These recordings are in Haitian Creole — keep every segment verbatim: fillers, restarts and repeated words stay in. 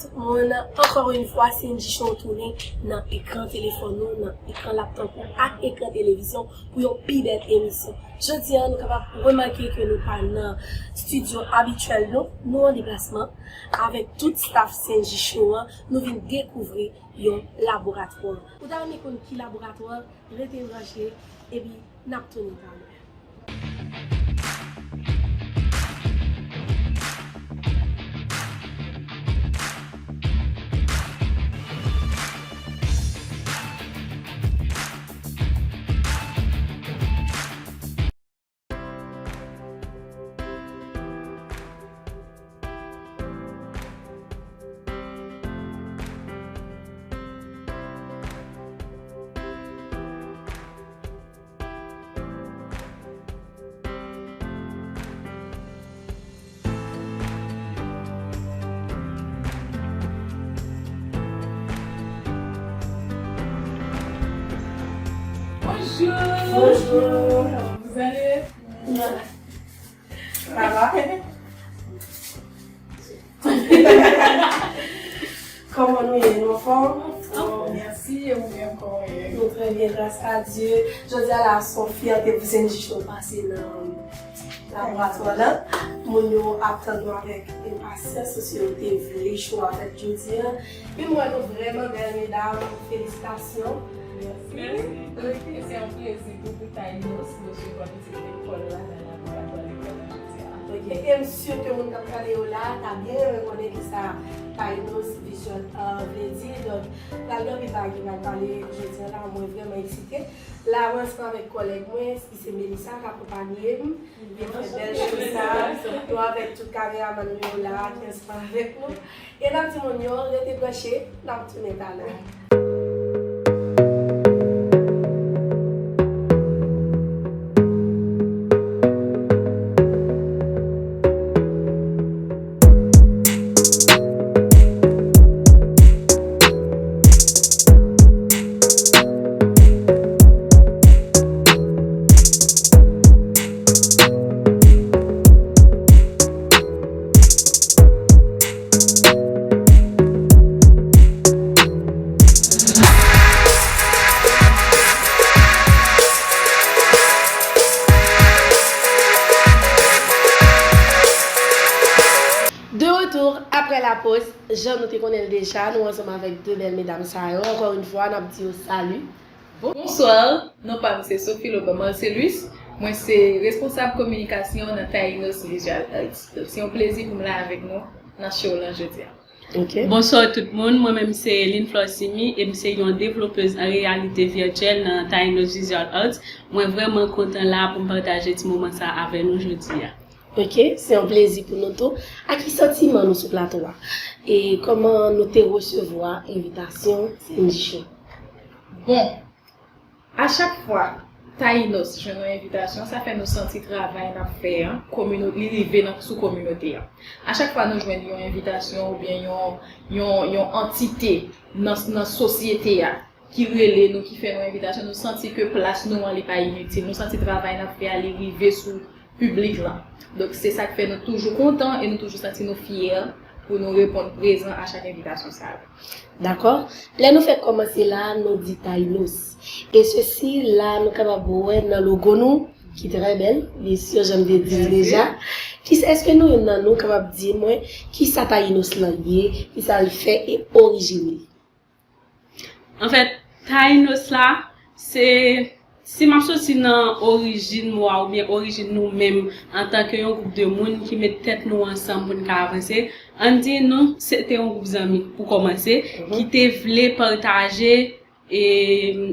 Tout moun, ankò yon fwa, C N J Show tounen nan ekran telefòn nou, nan ekran laptòp ou ak ekran televizyon pou yon pi bèl emisyon. Jodi a, nou kapab remake ke nou pa nan estidyo abityèl nou, nou an deplasman. Avèk tout staff C N J Show an, nou vin dekouvri yon laboratwa. Ou ta renmen konn ki laboratwa? Rete branche, epi n ap tounen talè. Bonjour. Bonjour. Vous allez? Ça va? Kòman nou ye? Nou anfòm? Anfòm, mèsi. E ou menm, kòman w ye? Nou trè byen, gras a Dye. Jodi a la, se yon fyète pou C N J Show pase nan laboratwa la. Moun yo ap tann nou avèk enpasyans, paske yo te vle show a fèt jodi a. Epi m wè nou vrèman bèl, medam. Felisitasyon. Mèsi. Ok, se yon plezi pou Taïnos resevwa pitit lekòl la nan laboratwa lekòl la jodi a. Ok, e m si ke moun k ap gade yo la ta byen renmen konnen kisa Taïnos Visual Art vle di. Donk, pral gen anpil bagay ki pral pale jodi a la, mwen vrèman eksite. La, mwen ansanm avèk kòlèg mwen, ki se Melissa, k akonpanye m. Li fè bèl show sa. Nou avèk tout kameramann nou yo la, ki ansanm avèk nou. E n ap di moun yo, rete branche, n ap tounen talè. De retour après la pause, jan nou te konnen l deja, nou ansanm avèk de bèl medam sa yo. Ankò yon fwa, n ap di yo sali. Bonswa, non pa m se Sophie Laurent Marcelus. Mwen se responsab kominikasyon nan Taïnos Visual Arts. Donk, se yon plezi pou m la avèk nou nan show lan jodi a. Ok. Bonswa tout moun, mwen menm se Lynn Flore Simy e m se yon devlopez an reyalite vityèl nan Taïnos Visual Arts. Mwen vrèman kontan la pou m pataje ti moman sa avè nou jodi a. Ok, se yon plezi pou nou tou. A ki santiman nou sou plato a? E kòman nou te resevwa envitasyon C N J Show? Bon, a chak fwa Taïnos jwenn yon envitasyon, sa fè nou santi travay n ap fè an, komino-, li rive nan, sou kominote an. A chak fwa nou jwenn yon envitasyon oubyen yon, yon, yon antite nan, nan sosyete a ki rele nou, ki fè nou envitasyon, nou santi ke plas nou an, li pa initil. Nou santi travay n ap fè a, li rive sou piblik lan. Donk, se sa k fè nou toujou kontan e nou toujou santi nou fyè pou nou reponn prezan a chak envitasyon sa yo. Dakò. Lè nou fèk kòmanse la, nou di Taïnos. E sesi la, nou kapab wè nan logo nou, ki trè bèl, byen si, jan m te di l deja. Kisa, èske nou youn nan nou kapab di mwen kisa Taïnos lan ye, kisa l fè e orijin li? Anfèt, Taïnos la, se, si m ap soti nan orijin mo a oubyen orijin nou menm antanke yon gwoup de moun ki met tèt nou ansanm pou n ka avanse, ann di nou se te yon gwoup zanmi pou kòmanse, ki te vle pataje e,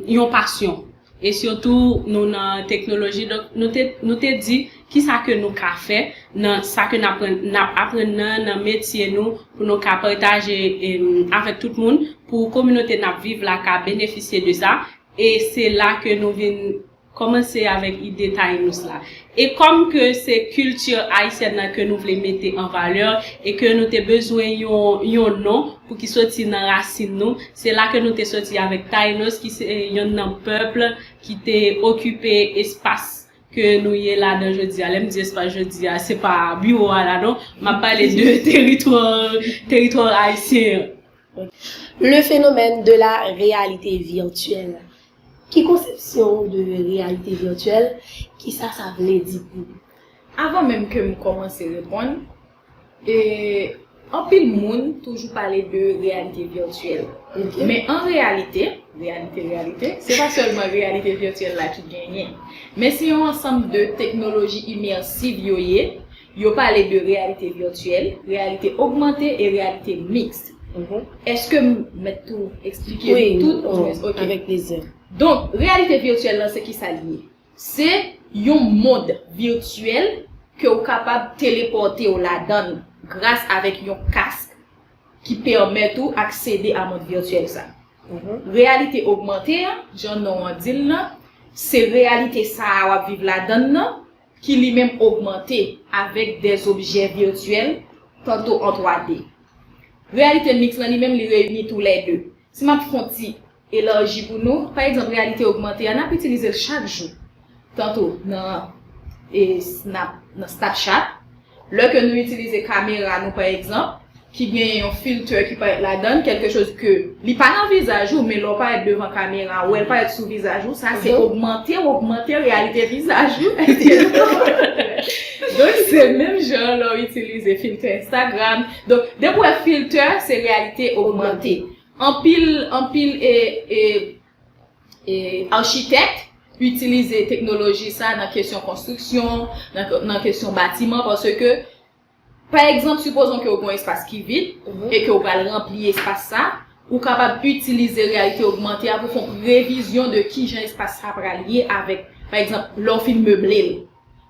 yon pasyon. E sitou, nou nan teknoloji. Donk, nou te, nou te di, kisa ke nou ka fè nan sa ke n aprann, n ap aprann nan, nan metye nou, pou nou ka pataje, em, avèk tout moun, pou kominote n ap viv la ka benefisye de sa. E se la ke nou vin kòmanse avèk ide Taïnos la. E kòm ke se kilti ayisyèn nan ke nou vle mete an valè e ke nou te bezwen yon, yon non pou ki soti nan rasin nou, se la ke nou te soti avèk Taïnos, ki se yonn nan pèp ki te okipe espas ke nou ye ladan jodi a. Lè m di espas jodi a, se pa biwo a la non. M ap pale de teritwa, teritwa ayisyen an. Le phénomène de la réalité virtuelle. Ki konsepsyon ou de reyalite vityèl? Kisa sa vle di pou ou? Avan menm ke m kòmanse reponn, e, anpil moun toujou pale de reyalite vityèl. Men an reyalite, reyalite, reyalite, se pa sèlman reyalite vityèl la ki genyen. Men se yon ansanm de teknoloji imèsiv yo ye. Yo pale de reyalite vityèl, reyalite ogmante e reyalite miks. Èske m mèt tou eksplike nou tout? Avèk plezi. Donk, reyalite vityèl lan se kisa l ye? Se yon mond vityèl ke w kapab telepòte w ladan l gras avèk yon kask ki pèmèt ou aksede a mond vityèl sa. Reyalite ogmante an, jan non an di l lan, se reyalite sa a w ap viv ladan l nan ki li menm ogmante avèk dè objè vityèl, tanto an twa D. Reyalite miks lan li menm li reyini toulède. Si m ap fè yon ti elaji pou nou, pa egzanp reyalite ogmante a n ap itilize l chak jou. Tanto nan e, Snap, nan Snapchat, lè ke nou itilize kamera nou pa egzanp, ki genyen yon filtè ki parèt ladan l, kèlke choz ke li pa nan vizaj ou, men lè w parèt devan kamera, ou wè l parèt sou vizaj ou, sa se ogmante, ogmante reyalite vizaj ou. Donk se menm jan lè w itilize filtè Instagram. Donk depi w wè filtè, se reyalite ogmante. Anpil, anpil e, e, e, achitèk itilize teknoloji sa nan kesyon konstriksyon, nan, nan kesyon batiman, paske, pa egzanp, sipozon ke w gen yon espas ki vid e ke w pral ranpli espas sa, ou kapab itilize reyalite ogmante a pou fè yon previzyon de kijan espas sa pral ye avèk, pa egzanp, lè w fin meble l.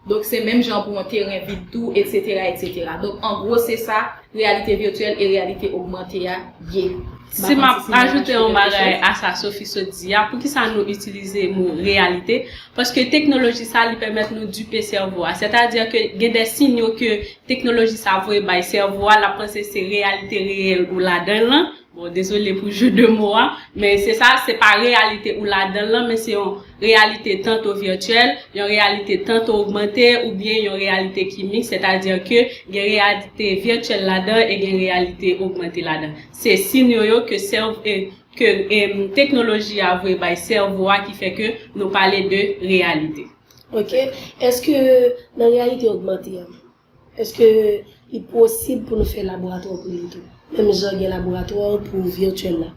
Donk se menm jan pou yon teren vid tou, etsetera, etsetera. Donk an gwo se sa reyalite vityèl e reyalite ogmante a ye. Si m ap ajoute yon bagay a sa Sophie sot di a, poukisa nou itilize mo reyalite? Paske teknoloji sa li pèmèt nou dipe sèvo a. Sètadi ke gen de sinyo ke teknoloji sa voye bay sèvo a, l ap panse se reyalite reyèl ou ladan l lan. Bon, dezole pou jeu de mots a, men se sa, se pa reyalite ou ladan l lan, men se yon reyalite tanto vityèl, yon reyalite tanto ogmante, oubyen yon reyalite ki miks, sètadi ke gen reyalite vityèl ladan e gen reyalite ogmante ladan. Se sinyo yo ke sèv, e, ke e, teknoloji a voye bay sèvo a ki fè ke nou pale de reyalite. Ok. Èske nan reyalite ogmante a, èske li posib pou nou fè laboratwa pou li tou? Menm jan gen laboratwa pou vityèl la.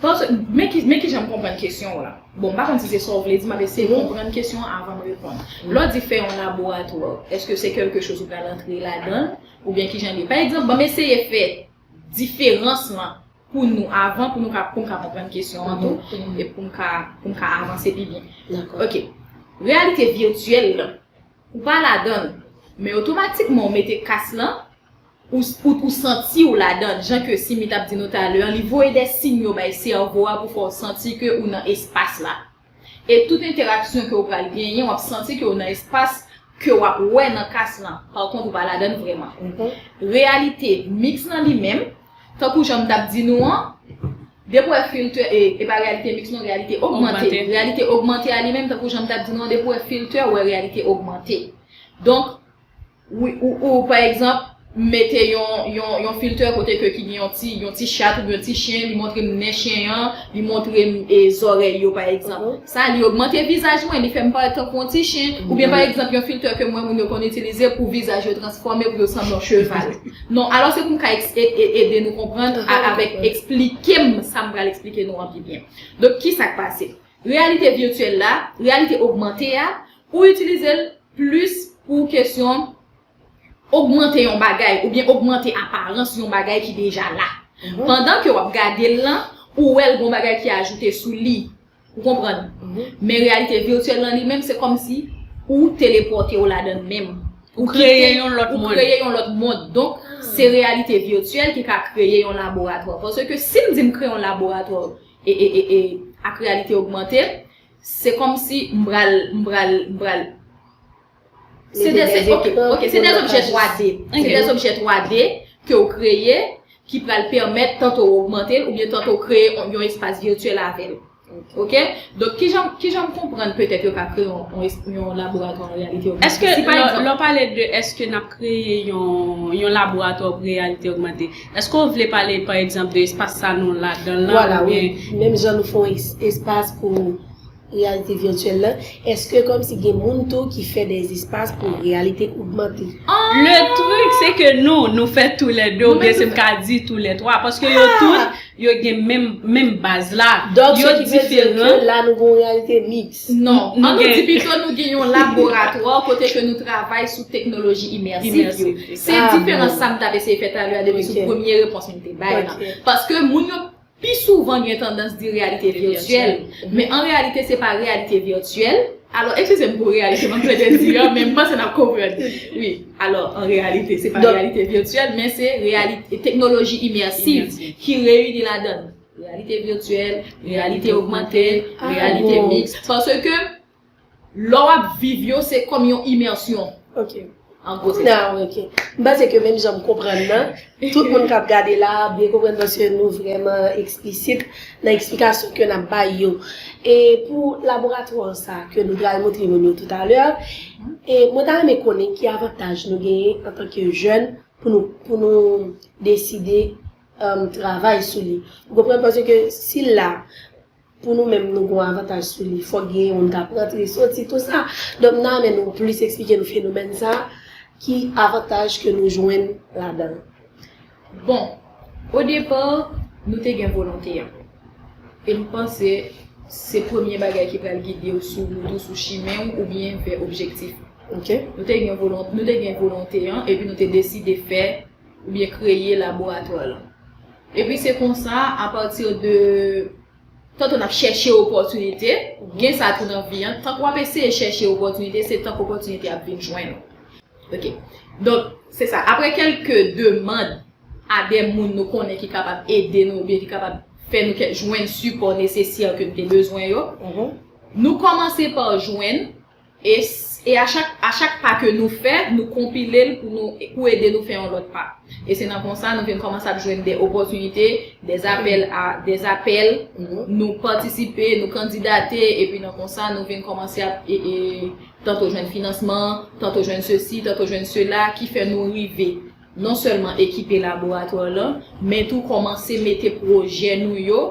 Paske, men ki, men ki jan m konprann kesyon w la. Bon, m pa konn si se sa w vle di, m ap eseye konprann kesyon an avan m reponn. Lè w di fè yon laboratwa, èske se kèlke choz ou pral antre ladan l, oubyen ki jan l ye? Pa egzanp, ban m eseye fè diferans lan pou nou avan, pou nou ka, pou m ka konprann kesyon an tou, e pou m ka, pou m ka avanse pi byen. Ok. Reyalite vityèl lan, ou pa ladan l, men otomatikman ou mete kas lan, ou, ou, ou santi w ladan l, jan ke Simi t ap di nou talè an, li voye de sinyo bay sèvo a pou fè w santi ke ou nan espas la. E tout entèraksyon ke w pral genyen, w ap santi ke w nan espas ke w ap wè nan kas lan. Pa kont, ou pa ladan l vrèman. Reyalite miks lan li menm, tankou jan m t ap di nou an, depi w wè filtè, e, e pa reyalite miks non, reyalite ogmante. Reyalite ogmante a li menm, tankou jan m t ap di nou an, depi w wè filtè, w wè reyalite ogmante. Donk, wi, ou, ou, pa egzanp, mete yon, yon, yon filtè kote ke ki gen yon ti, yon ti chat oubyen yon ti chen, li montre m nen chen an, li montre m e zòrèy yo pa egzanp. Sa li ogmante vizaj mwen, li fè m parèt tankou yon ti chen. Oubyen pa egzanp yon filtè ke m wè moun yo konn itilize pou vizaj yo transfòme pou yo sanble yon cheval. Non, alò se pou m ka eks- e- e- ede nou konprann a- avèk eksplike m sa m pral eksplike nou an pi byen. Donk ki sa k pase? Reyalite vityèl la, reyalite ogmante a, ou itilize l plis pou kesyon ogmante yon bagay oubyen ogmante aparans yon bagay ki deja la. Pandan ke w ap gade l lan, ou wè l gon bagay ki ajoute sou li. Ou konprann? Men reyalite vityèl lan li menm se kòmsi ou telepòte w ladan l menm. Ou kreye yon lòt mond. Ou kreye yon lòt mond. Donk se reyalite vityèl ki ka kreye yon laboratwa. Paske si m di m kreye yon laboratwa e, e, e, e, ak reyalite ogmante, se kòmsi m pral, m pral, m pral Se de, se, ok, ok, se de objè twa D. Se de objè twa D ke w kreye ki pral pèmèt tanto w ogmante l oubyen tanto w kreye yon, yon espas vityèl avè l. Ok? Donk, kijan, kijan m konprann petèt yo ka kreye yon, yon, yon laboratwa an reyalite ogmante? Èske, si pa lè, egzanp, lè w pale de èske n ap kreye yon, yon laboratwa pou reyalite ogmante, èske w vle pale, pa egzanp, de espas sa nou ladan l lan, vwala, oubyen wi. Menm jan nou fè yon es-, espas pou reyalite vityèl la, èske kòmsi gen moun tou ki fè des espaces pou reyalite ogmante? Le truc, c'est que nou, nou fè toulède, oubyen se m ka di toulètwa, paske yo tout, yo gen menm, menm baz la. Donk, yo diferan. La, nou gen yon reyalite miks. Non, nou, an nou di pito nou gen yon laboratwa kote ke nou travay sou teknoloji imèsif yo. Se diferans sa m t ap eseye fè talè a depi sou premye repons m te bay la. Paske moun yo pi souvan gen tandans di reyalite vityèl. Men an reyalite, se pa reyalite vityèl. Alò, eskize m pou reyalite, m ap plede di an, men m panse n ap konprann. Wi, alò, an reyalite, se pa reyalite vityèl, men se reyalite, teknoloji imèsif ki reyini ladan l. Reyalite vityèl, reyalite ogmante, reyalite miks. Paske lè w ap viv yo, se kòm yon imèsyon. Ok. An gwo, se sa. Ah, ok. M panse ke menm jan m konprann nan, tout moun k ap gade la byen konprann paske nou vrèman eksplisit nan eksplikasyon ke n ap bay yo. E pou laboratwa sa ke nou pral montre moun yo toutalè, e mwen ta renmen konnen ki avantaj nou genyen antanke jèn pou nou, pou nou deside, um, travay sou li. Ou konprann? Paske si la, pou nou menm, nou gen yon avantaj sou li, fòk gen yon moun k ap rantre, soti, tou sa. Donk, m ta renmen nou plis eksplike nou fenomèn sa, ki avantaj ke nou jwenn ladan l. Bon, o depa, nou te gen volonte an. E m panse se premye bagay ki pral gide w sou wout ou, sou chimen w, oubyen vè objektif ou. Ok. Nou te gen volon-, nou te gen volonte an, epi nou te deside fè oubyen kreye laboratwa lan. Epi se konsa, apati de, tanto n ap chèche opòtinite, gen sa tou nan vi an, tank w ap eseye chèche opòtinite, se tank opòtinite ap vin jwenn ou. Ok. Donk, se sa. Apre kèlke demann a de moun nou konnen ki kapab ede nou oubyen ki kapab fè nou kè-, jwenn sipò nesesè ke n te bezwen yo, nou kòmanse pa jwenn, e, s- e a chak, a chak pa ke nou fè, nou konpile l pou nou, pou ede nou fè yon lòt pa. E se nan konsa nou vin kòmanse ap jwenn de opòtinite, de apèl a, de apèl, nou patisipe, nou kandidate, epi nan konsa nou vin kòmanse ap, e, e, tanto jwenn finansman, tanto jwenn sesi, tanto jwenn sela, ki fè nou rive non sèlman ekipe laboratwa lan, men tou kòmanse mete pwojè nou yo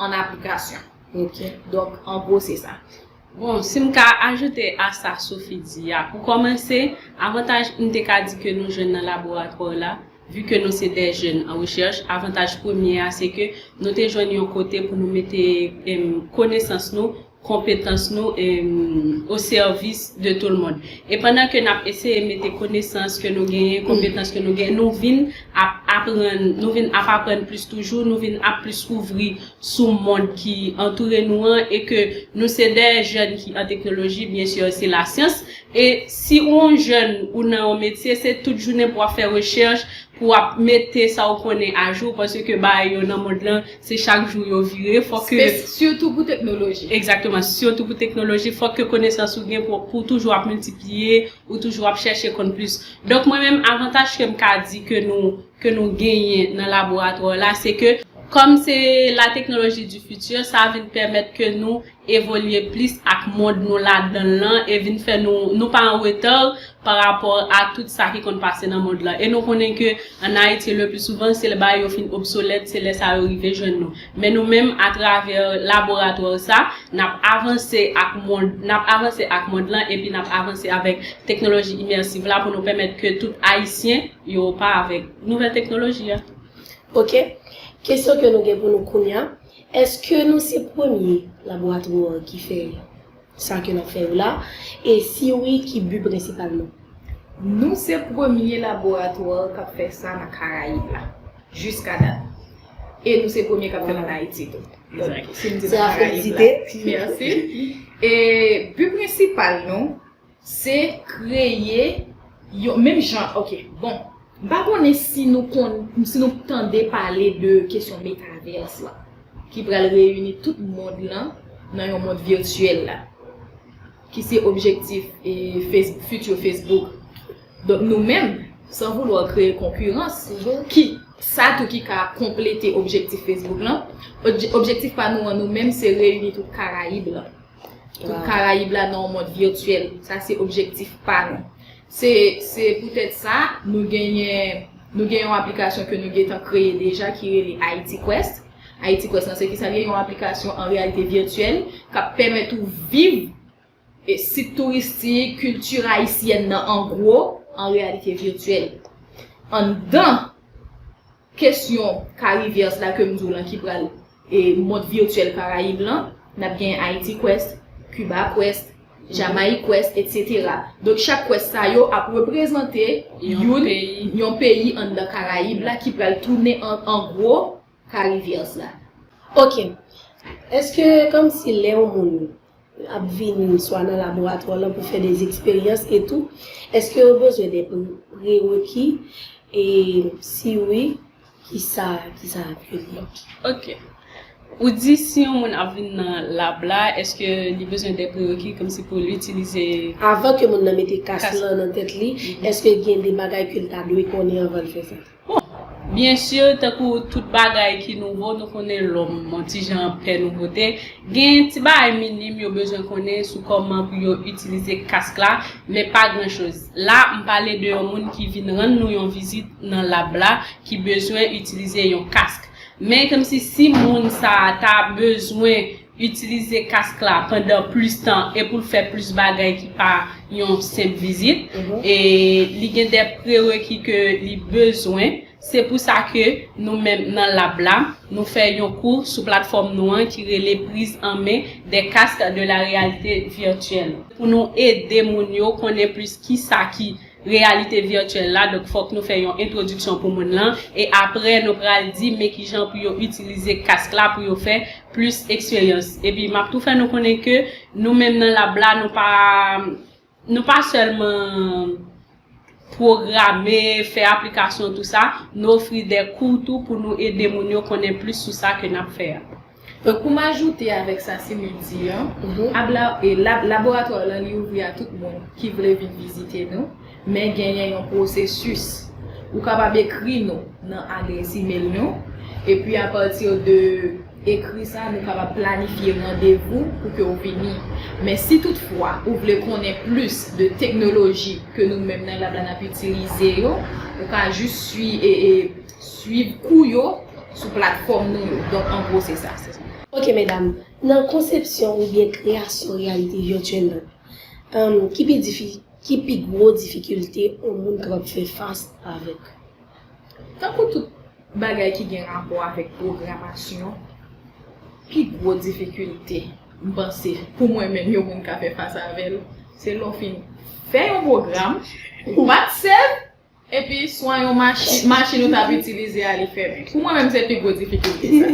an aplikasyon. Ok. Donk, an gwo, se sa. Bon, si m ka ajoute a sa Sophie di a, pou kòmanse, avantaj m te ka di ke nou jwenn nan laboratwa la, vi ke nou se de jèn an rechèch, avantaj premye a, se ke nou te jwenn yon kote pou nou mete, em, konesans nou, konpetans nou, em, o sèvis de tout le monde. E pandan ke n ap eseye mete konesans ke nou genyen, konpetans ke nou genyen, nou vin ap aprann, nou vin ap aprann plis toujou, nou vin ap plis ouvri sou mond ki antoure nou an, e ke nou se de jèn ki an teknoloji, byen si, se lasyans. E si w yon jèn ou nan yon metye, se tout jounen pou w ap fè rechèch, pou w ap mete sa w konnen ajou, paske bagay yo nan mond lan, se chak jou yo vire. Fòk ke, sitou pou teknoloji. Egzakteman, sitou pou teknoloji, fòk ke konesans ou gen pou, pou w toujou ap miltipliye, ou toujou ap chèche konn plis. Donk, mwen menm, avantaj ke m ka di ke nou, ke nou genyen nan laboratwa la, se ke, kòm se la technologie du futur, sa vin pèmèt ke nou evolye plis ak mond nou ladan l lan e vin fè nou, nou pa an reta pa rapò a tout sa ki konn pase nan mond lan. E nou konnen ke an Ayiti, le pli souvan, se lè bagay yo fin obsolèt, se lè sa yo rive jwenn nou. Men nou menm, atravè laboratwa sa, n ap avanse ak mond, n ap avanse ak mond lan, epi n ap avanse avèk teknoloji imèsiv la pou nou pèmèt ke tout Ayisyen yo pa avèk nouvèl teknoloji a. Ok. Kesyon ke nou gen pou nou kounye a, èske nou se premye laboratwa ki fè sa ke n ap fè yo la? E si wi, ki bi prensipal nou? Nou se premye laboratwa k ap fè sa nan Karayib la, jiska dat. E nou se premye k ap fè l an Ayiti tou. Donk, si m di nan Karayib la, mèsi. E bi prensipal nou, se kreye yon, menm jan, ok, bon, m pa konnen si nou konn, si nou tande pale de kesyon metavers la, ki pral reyini tout mond lan nan yon mond vityèl la, ki se objektif e Face-, futur Facebook. Donk nou menm, sans vouloir créer concurrence, ki Sa tou ki ka konplete objektif Facebook lan. Obje- Objektif pa nou an nou menm se reyini tout Karayib lan. Tout Karayib la nan yon mond vityèl. Sa se objektif pa nou. Se se poutèt sa nou genyen nou gen yon aplikasyon ke nou gentan kreye deja ki rele Haiti Quest. Haiti Quest lan se kisa li ye? Yon aplikasyon an reyalite vityèl k ap pèmèt ou viv e sit touristik, kilti ayisyèn nan an gwo, an reyalite vityèl. Anndan kesyon Caribverse la ke m di w lan ki pral e mond vityèl Karayib lan, n ap gen Haiti Quest, Cuba Quest, Jamaica Quest, etsetera. Donk chak quest sa yo ap reprezante youn yon peyi anndan Karayib la ki pral tounen an gwo Caribverse la. Ok. Èske kòmsi lè yon moun ap vini swa nan laboratwa lan pou fè de eksperyans e tou, èske yo bezwen de prereki? E si wi, kisa kisa yo ye? Ok. Ou di si yon moun ap vin nan lab la, èske li bezwen de prereki kòmsi pou l itilize. Avan ke moun nan mete kas lan nan tèt li, èske gen de bagay ke l ta dwe konnen anvan l fè sa? Bon, byen si, tankou tout bagay ki nouvo, nou konnen lòm yon ti jan pè nouvote. Gen ti bagay minim yo bezwen konnen sou kòman pou yo itilize kask la, men pa gran choz. La, m pale de yon moun ki vin rann nou yon vizit nan lab la, ki bezwen itilize yon kask. Men kòmsi si moun sa a ta bezwen itilize kask la pandan plis tan e pou l fè plis bagay ki pa yon senp vizit, e li gen de prereki ke li bezwen. Se pou sa ke nou menm nan lab la, nou fè yon kou sou platfòm nou an ki rele Prise en main des casques de la réalité virtuelle. Pou nou ede moun yo konnen plis kisa ki reyalite vityèl la, donk fòk nou fè yon entwodiksyon pou moun lan, e apre nou pral di men kijan pou yo itilize kask la pou yo fè plis eksperyans. Epi m ap tou fè nou konnen ke nou menm nan lab la, nou pa nou pa sèlman pwograme, fè aplikasyon tou sa, nou ofri de kou tou pou nou ede moun yo konnen plis sou sa ke n ap fè a. Donk pou m ajoute avèk sa Simi di an, abla e lab laboratwa lan li ouvri a tout moun ki vle vin vizite nou, men genyen yon pwosesis. Ou kapab ekri nou nan adrès imèl nou, epi apati de ekri sa nou kapab planifye randevou pou ke w vini. Men si toutfwa ou vle konnen plis de teknoloji ke nou menm nan lab la n ap itilize yo, ou ka jis swi e, e swiv kou yo sou platfòm nou yo. Donk an gwo se sa. Ok medam, nan konsepsyon oubyen kreyasyon reyalite vityèl lan, um, ki pi difi, ki pi gwo difikilte yon moun kapab fè fas avèk? Tankou tout bagay ki gen rapò avèk pwogramasyon, pi gwo difikilte m panse pou mwen menm yon moun ka fè fas avè l, se lè w fin fè yon pwogram, ou pa t sèv, epi swa yon machin, machin ou t ap itilize a li fèmen. Pou mwen menm se pi gwo difikilte sa.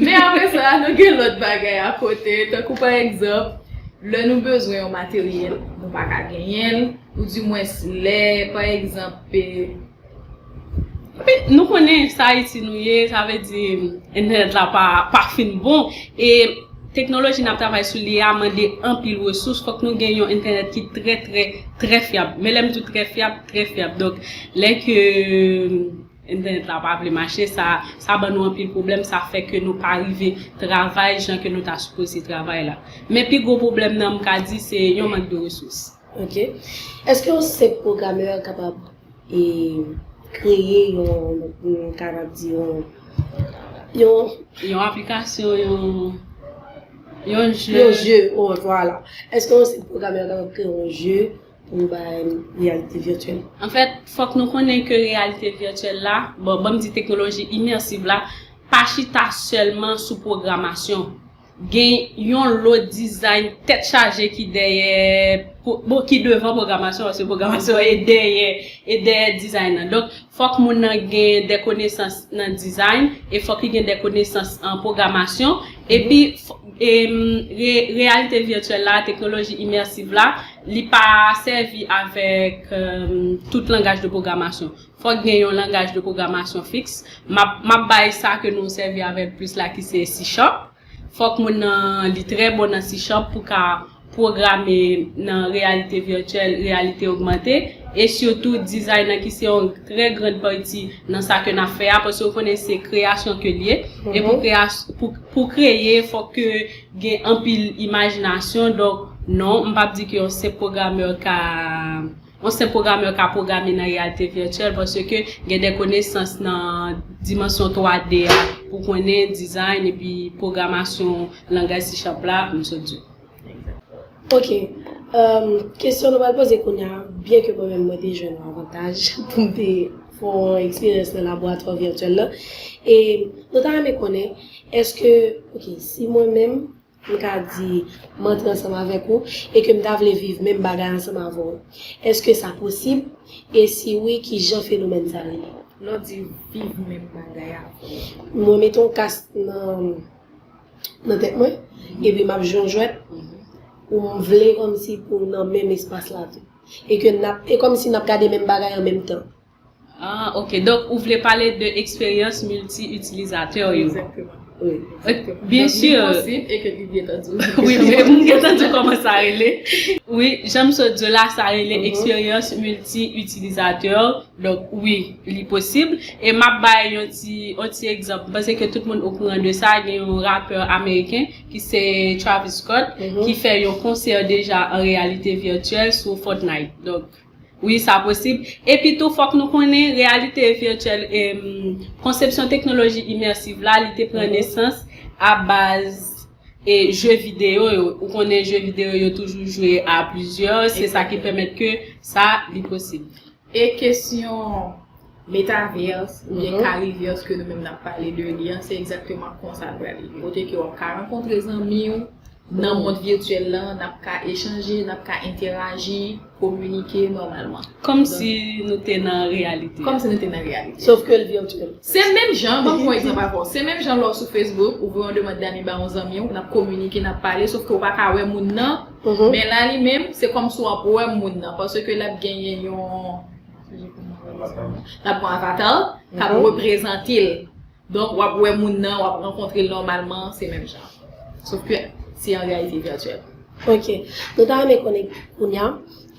Men apre sa, nou gen lòt bagay akote, tankou pa egzanp, lè nou bezwen yon materyèl, nou pa ka genyen l, oudimwens lè, pa egzanp, e, Epi nou konnen sa Ayiti nou ye, sa vle di entènèt la pa, pa fin bon. E teknoloji n ap travay sou li a mande anpil resous. Fòk nou gen yon entènèt ki trè, trè, trè fyab. Men lè m di w trè fyab, trè fyab. Donk, lè ke entènèt la pa vle mache, sa, sa ban nou anpil pwoblèm, sa fè ke nou pa rive travay jan ke nou ta sipoze travay la. Men pi gwo pwoblèm nan, m ka di, se yon mank de resous. Ok. Èske yon senp pwogrammeur kapab e kreye yon, yon kapab di yon yon yon aplikasyon, yon yon jeu. Yon jeu, oh, vwala. Èske yon senp pwogrammeur kapab kreye yon jeu pou bay reyalite vityèl? Anfèt, fòk nou konnen ke reyalite vityèl la, bon, ban m di teknoloji imèsiv la, pa chita sèlman sou pwogramasyon. Gen yon lo design tèt chaje ki dèyè, bon, ki devan pwogramasyon, paske pwogramasyon e dèyè, e dèyè design nan. Donk, fòk moun nan gen de konesans nan design, e fòk li gen de konesans an pwogramasyon. Epi, e, re, reyalite vityèl la, teknoloji imèsiv la, li pa sèvi avèk, e, tout langaj de pwogramasyon. Fòk gen yon langaj de pwogramasyon fiks. M ap, m ap bay sa ke nou sèvi avè l plis la ki se C Sharp. Fòk moun nan li trè bon nan C Sharp pou ka pwograme nan reyalite vityèl, reyalite ogmante. e sitou dizay nan ki se yon trè grann pati nan sa ke n ap fè a, paske w konnen se kreyasyon ke l ye, e pou, kreya, pou, pou kreye, fòk ke gen anpil imajinasyon, donk non, m p ap di ke yon senp pwogamè ka, yon senp pwogamè ka pwograme nan reyalite vityèl, paske gen de konesans nan dimansyon twa D a pou konnen dizay epi pwogramasyon langaj C Sharp la, m sot di. Ok. Um, kesyon nou pral poze kounye a, byen ke mwen menm mwen te jwenn yon avantaj pou m te fè yon eksperyans nan laboratwa vityèl la. E nou ta renmen konnen, èske, ok, si mwen menm, m ka di, m antre ansanm avèk ou, e ke m ta vle viv menm bagay ansanm avè w, èske sa posib? E si wi, ki jan fenomèn sa rele? Lè w di viv menm bagay avè w. Mwen mete yon kas nan nan tèt mwen, epi m ap jwe yon jwèt, ou m vle kòmsi pou nan menm espas la tou. E ke n ap, e kòmsi n ap gade menm bagay an menm tan. Ah, ok. Donk, ou vle pale de eksperyans milti-itilizatè yo. Egzakteman. Wi. Byen si. Li posib e ke li byen tande w. Wi, men m gen tande w kòman sa rele. Wi, jan m sot di w la, sa rele eksperyans milti-itilizatè. Donk, wi, li posib. E m ap bay yon ti, yon ti egzanp. M panse ke tout moun okouran de sa. Gen yon rapè ameriken ki se Travis Scott, ki fè yon konsè deja an reyalite vityèl sou Fortnite. Donk, wi, sa posib. Epi tou, fòk nou konnen reyalite vityèl, em, konsepsyon teknoloji imèsiv la, li te pran nesans a baz e je videyo yo. Ou konnen je videyo yo toujou jwe a plizyè, se sa ki pèmèt ke sa li posib. E kesyon metaverse oubyen carriverse ke nou menm n ap pale de li an, se egzakteman konsa l pral ye. Kote ke w ap ka rankontre zanmi w nan mond vityèl lan, n ap ka echanje, n ap ka entèraji, kominike nòmalman. Kòmsi nou te nan reyalite. Kòmsi nou te nan reyalite. Sof ke l vityèl. Se menm jan, ban m fè yon egzanp avè w. Se menm jan lè w sou Facebook, ou voye yon demann dami ba yon zanmi w, n ap kominike, n ap pale, sof ke w pa ka wè moun nan, men la li menm, se kòmsi w ap wè moun nan, paske l ap genyen yon, l ap gen yon avatar k ap reprezante l. Donk, w ap wè moun nan, w ap rankontre l nòmalman, se menm jan. Sof ke se an reyalite vityèl. Ok. Nou ta renmen konnen kounye a,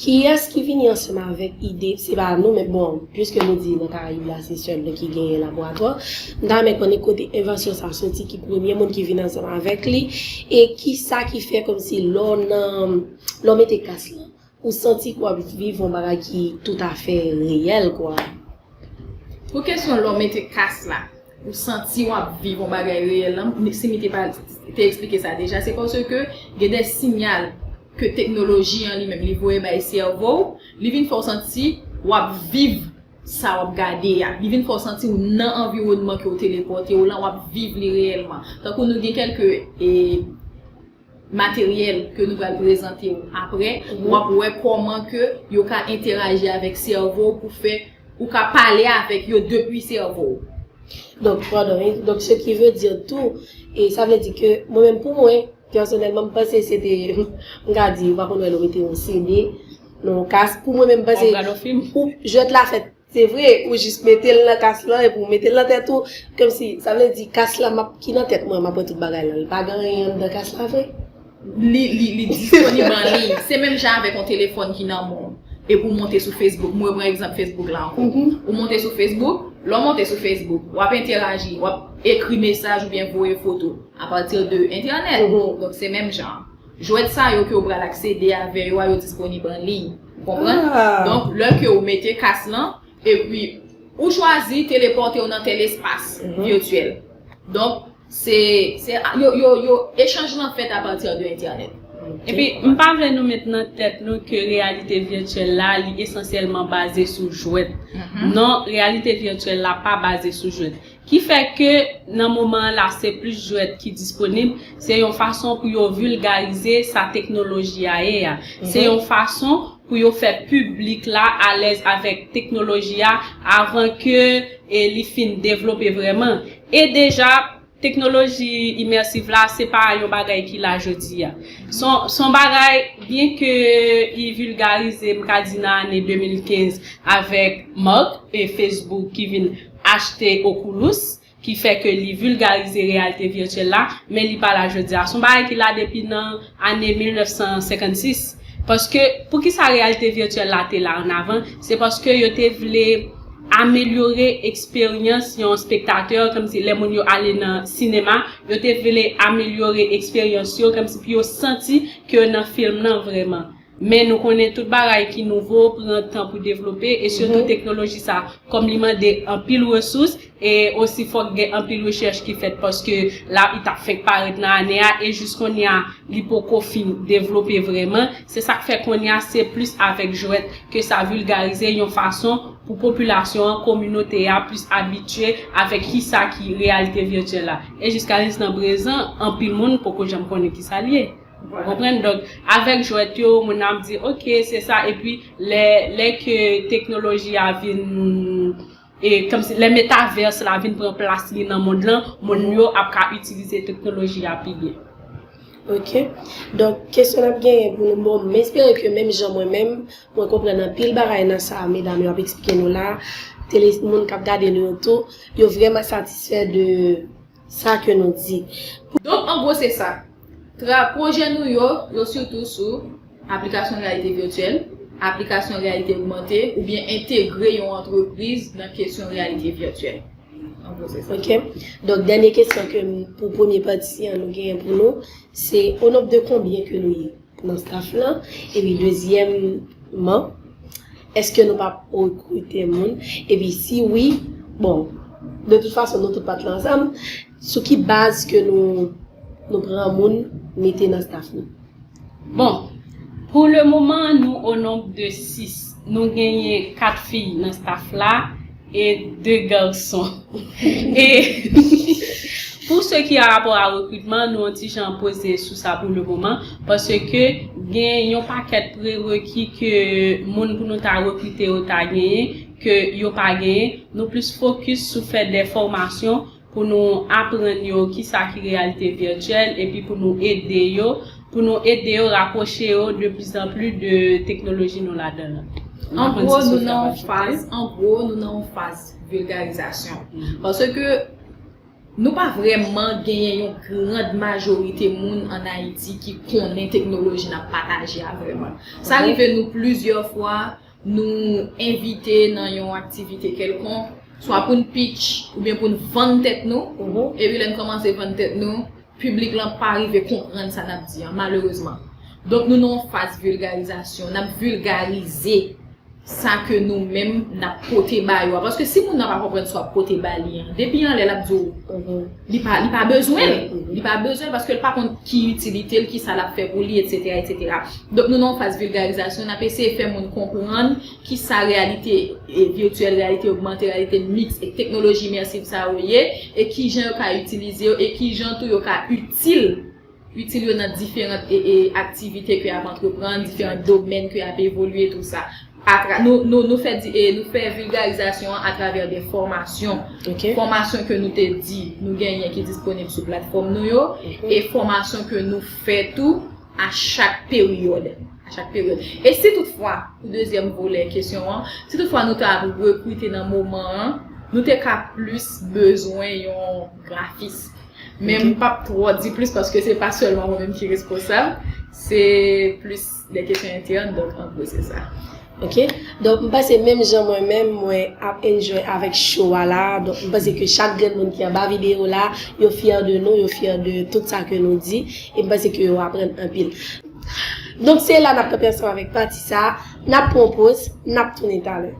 kiyès ki vini ansanm avèk ide, se pa nou, men bon, piske nou di nan Karayib la, se sèl nou ki genyen laboratwa, m ta renmen konnen kote envansyon sa soti, ki premye moun ki vin ansanm avèk li, e kisa ki fè kòmsi lè w nan, lè w mete kas lan, ou santi ke w ap viv yon bagay ki toutafè reyèl, kwa. Pou kesyon lè w mete kas la, ou santi w ap viv yon bagay reyèl lan, si mi te pa te eksplike sa deja, se paske gen de siyal ke teknoloji an li menm li voye bay sèvo w, li vin fè w santi w ap viv sa w ap gade a. Li vin fè w santi w nan anviwònman ke w telepòte w lan, w ap viv li reyèlman. Tankou nou gen kèlke e, materyèl ke nou pral prezante w apre, w ap wè kòman ke yo ka entèraji avèk sèvo w pou fè ou ka pale avèk yo depi sèvo w. Donk, padon, wi. Donk, ce qui veut dire tout, e sa vle di ke mwen menm pou mwen, pèsonèlman, m panse se te, m ka di, ou pa konn wè lè w mete yon CD nan yon kas, pou mwen menm, m panse, Gade yon fim. Ou jwèt la fèt. Se vre, ou jis mete l nan kas lan epi ou mete l nan tèt ou. Kòmsi, sa vle di kas lan m ap, ki nan tèt mwen, m ap wè tout bagay lan. Li pa gen anyen anndan kas la vre. Li, li, li disponib an liy. Se menm jan avèk yon telefòn ki nan men w. Epi ou monte sou Facebook. Mwen pran egzanp Facebook la ankò. Ou monte sou Facebook, lè w monte sou Facebook, w ap entèraji, w ap ekri mesaj oubyen voye foto apati de entènèt. Donk, se menm jan. Jwèt sa yo ke w pral aksede avè yo a, yo disponib an liy. Ou konprann? Donk, lè ke w mete kas lan, epi ou chwazi telepòte w nan tèl espas vityèl. Donk, se, se, yo, yo, yo, echanj lan fèt apati de entènèt. Epi, m pa vle nou met nan tèt nou ke reyalite vityèl la, li esansyèlman baze sou jwèt. Non, reyalite vityèl la pa baze sou jwèt. Ki fè ke nan moman an la, se plis jwèt ki disponib, se yon fason pou yo vilgarize sa teknoloji a ye a. Se yon fason pou yo fè piblik la alèz avèk teknoloji a avan ke e, li fin devlope vrèman. E deja, teknoloji imèsiv la, se pa yon bagay ki la jodi a. Se yon, se yon bagay, byen ke li vilgarize, m ka di nan ane de mil kenz avèk Mark e Facebook ki vin achte Oculus, ki fè ke li vilgarize reyalite vityèl la, men li pa la jodi a. Se yon bagay ki la depi nan ane mil nèf san senkannsis. Paske, poukisa reyalite vityèl la te la ann avan? Se paske yo te vle amelyore eksperyans yon spektatè, kòmsi lè moun yo ale nan sinema, yo te vle amelyore eksperyans yo, kòmsi pou yo santi ke yo nan fim nan vrèman. Men nou konnen tout bagay ki nouvo pran tan pou devlope, e sitou teknoloji sa, kòm li mande anpil resous, e osi fòk gen anpil rechèch ki fèt, paske la, li t ap fenk parèt nan ane a, e jis kounye a, li poko fin devlope vrèman. Se sa k fè kounye a, se plis avèk jwèt ke sa vilgarize yon fason pou popilasyon an, kominote a, plis abitye avèk kisa ki reyalite vityèl la. E jiska linstan prezan, anpil moun poko janm konnen kisa l ye. Ou konprann? Donk, avèk jwèt yo, moun nan ap di, "Ok, se sa." Epi, lè, lè ke teknoloji a vin, e, kòmsi, lè metavers la vin pran plas li nan mond lan, moun yo ap ka itilize teknoloji a pi byen. Ok. Donk, kesyon n ap genyen pou nou, bon, m espere ke menm jan mwen menm, mwen konprann anpil bagay nan sa medam yo ap eksplike nou la. Tele, moun k ap gade nou yo tou, yo vrèman satisfè de sa ke nou di. Donk, an gwo, se sa. Tra, pwojè nou yo, yo sitou sou aplikasyon reyalite vityèl, aplikasyon reyalite ogmante, oubyen entegre yon antrepriz nan kesyon reyalite vityèl. An gwo, se sa. Ok. Donk, dènye kesyon ke m, pou premye pati an, nou genyen pou nou, se o nonb de konbyen ke nou ye nan staff lan? Epi, dezyèmman, èske nou p ap rekrite moun? Epi, si wi, bon, de tout fason, nou tout pa t la ansanm. Sou ki baz ke nou, nou pran moun mete nan staff nou? Bon, pou le moman, nou o nonb de sis. Nou genyen kat fi nan staff la e de gason. E pou se ki a rapò a rekritman, nou yon ti jan poze sou sa pou le moman, paske gen yon pakèt prereki ke moun pou nou ta rekrite yo ta genyen, ke yo pa genyen. Nou plis fokis sou fè de fòmasyon pou nou aprann yo kisa ki reyalite vityèl, epi pou nou ede yo, pou nou ede yo rapwoche yo de plis an plis de teknoloji nou ladan an. An gwo, nou nan yon faz, an gwo, nou nan yon faz vilgarizasyon. Paske nou pa vrèman genyen yon grand majorite moun ann Ayiti ki konnen teknoloji n ap pataje a vrèman. Sa rive nou plizyè fwa, nou envite nan yon aktivite kèlkonk, swa pou n pitch oubyen pou n vann tèt nou, epi lè n kòmanse vann tèt nou, piblik lan pa rive konprann sa n ap di an, malerezman. Donk, nou nan yon faz vilgarizasyon, n ap vilgarize sa ke nou menm n ap pote ba yo a. Paske si moun nan pa konprann sa w ap pote ba li an, depi anlè l ap di w li pa, li pa bezwen l. Li pa bezwen l paske l pa konn ki itilite l, kisa l ap fè pou li, etsetera, etsetera. Donk, nou nan yon faz vilgarizasyon, n ap eseye fè moun konprann kisa reyalite e, vityèl, reyalite ogmante, reyalite miks e teknoloji imèsiv sa yo ye, e kijan yo ka itilize yo, e kijan tou yo ka itil itil yo nan diferan e, e, aktivite ke y ap antreprann, diferan domèn ke y ap evolye, tou sa. Atra, nou, nou, nou fè, di, e, nou fè vilgarizasyon an atravè de fòmasyon. Fòmasyon ke nou te di nou genyen ki disponib sou platfòm nou yo, e fòmasyon ke nou fè tou a chak peryòd. A chak peryòd. E si toutfwa, pou dezyèm volè kesyon an, si toutfwa nou ta rekrite nan moman an, nou te ka plis bezwen yon grafis. Men m p ap twò di plis paske se pa sèlman mwen menm ki responsab, se plis de kesyon entèn, donk an gwo se sa. Ok. Donk, m panse menm jan mwen menm, mwen ap enjoy avèk show a la. Donk, m panse ke chak grenn moun ki anba videyo la, yo fyè de nou, yo fyè de tout sa ke nou di, e m panse ke yo aprann anpil. Donk, se la n ap kanpe ansanm avèk pati sa a. N ap pran yon poz, n ap tounen talè.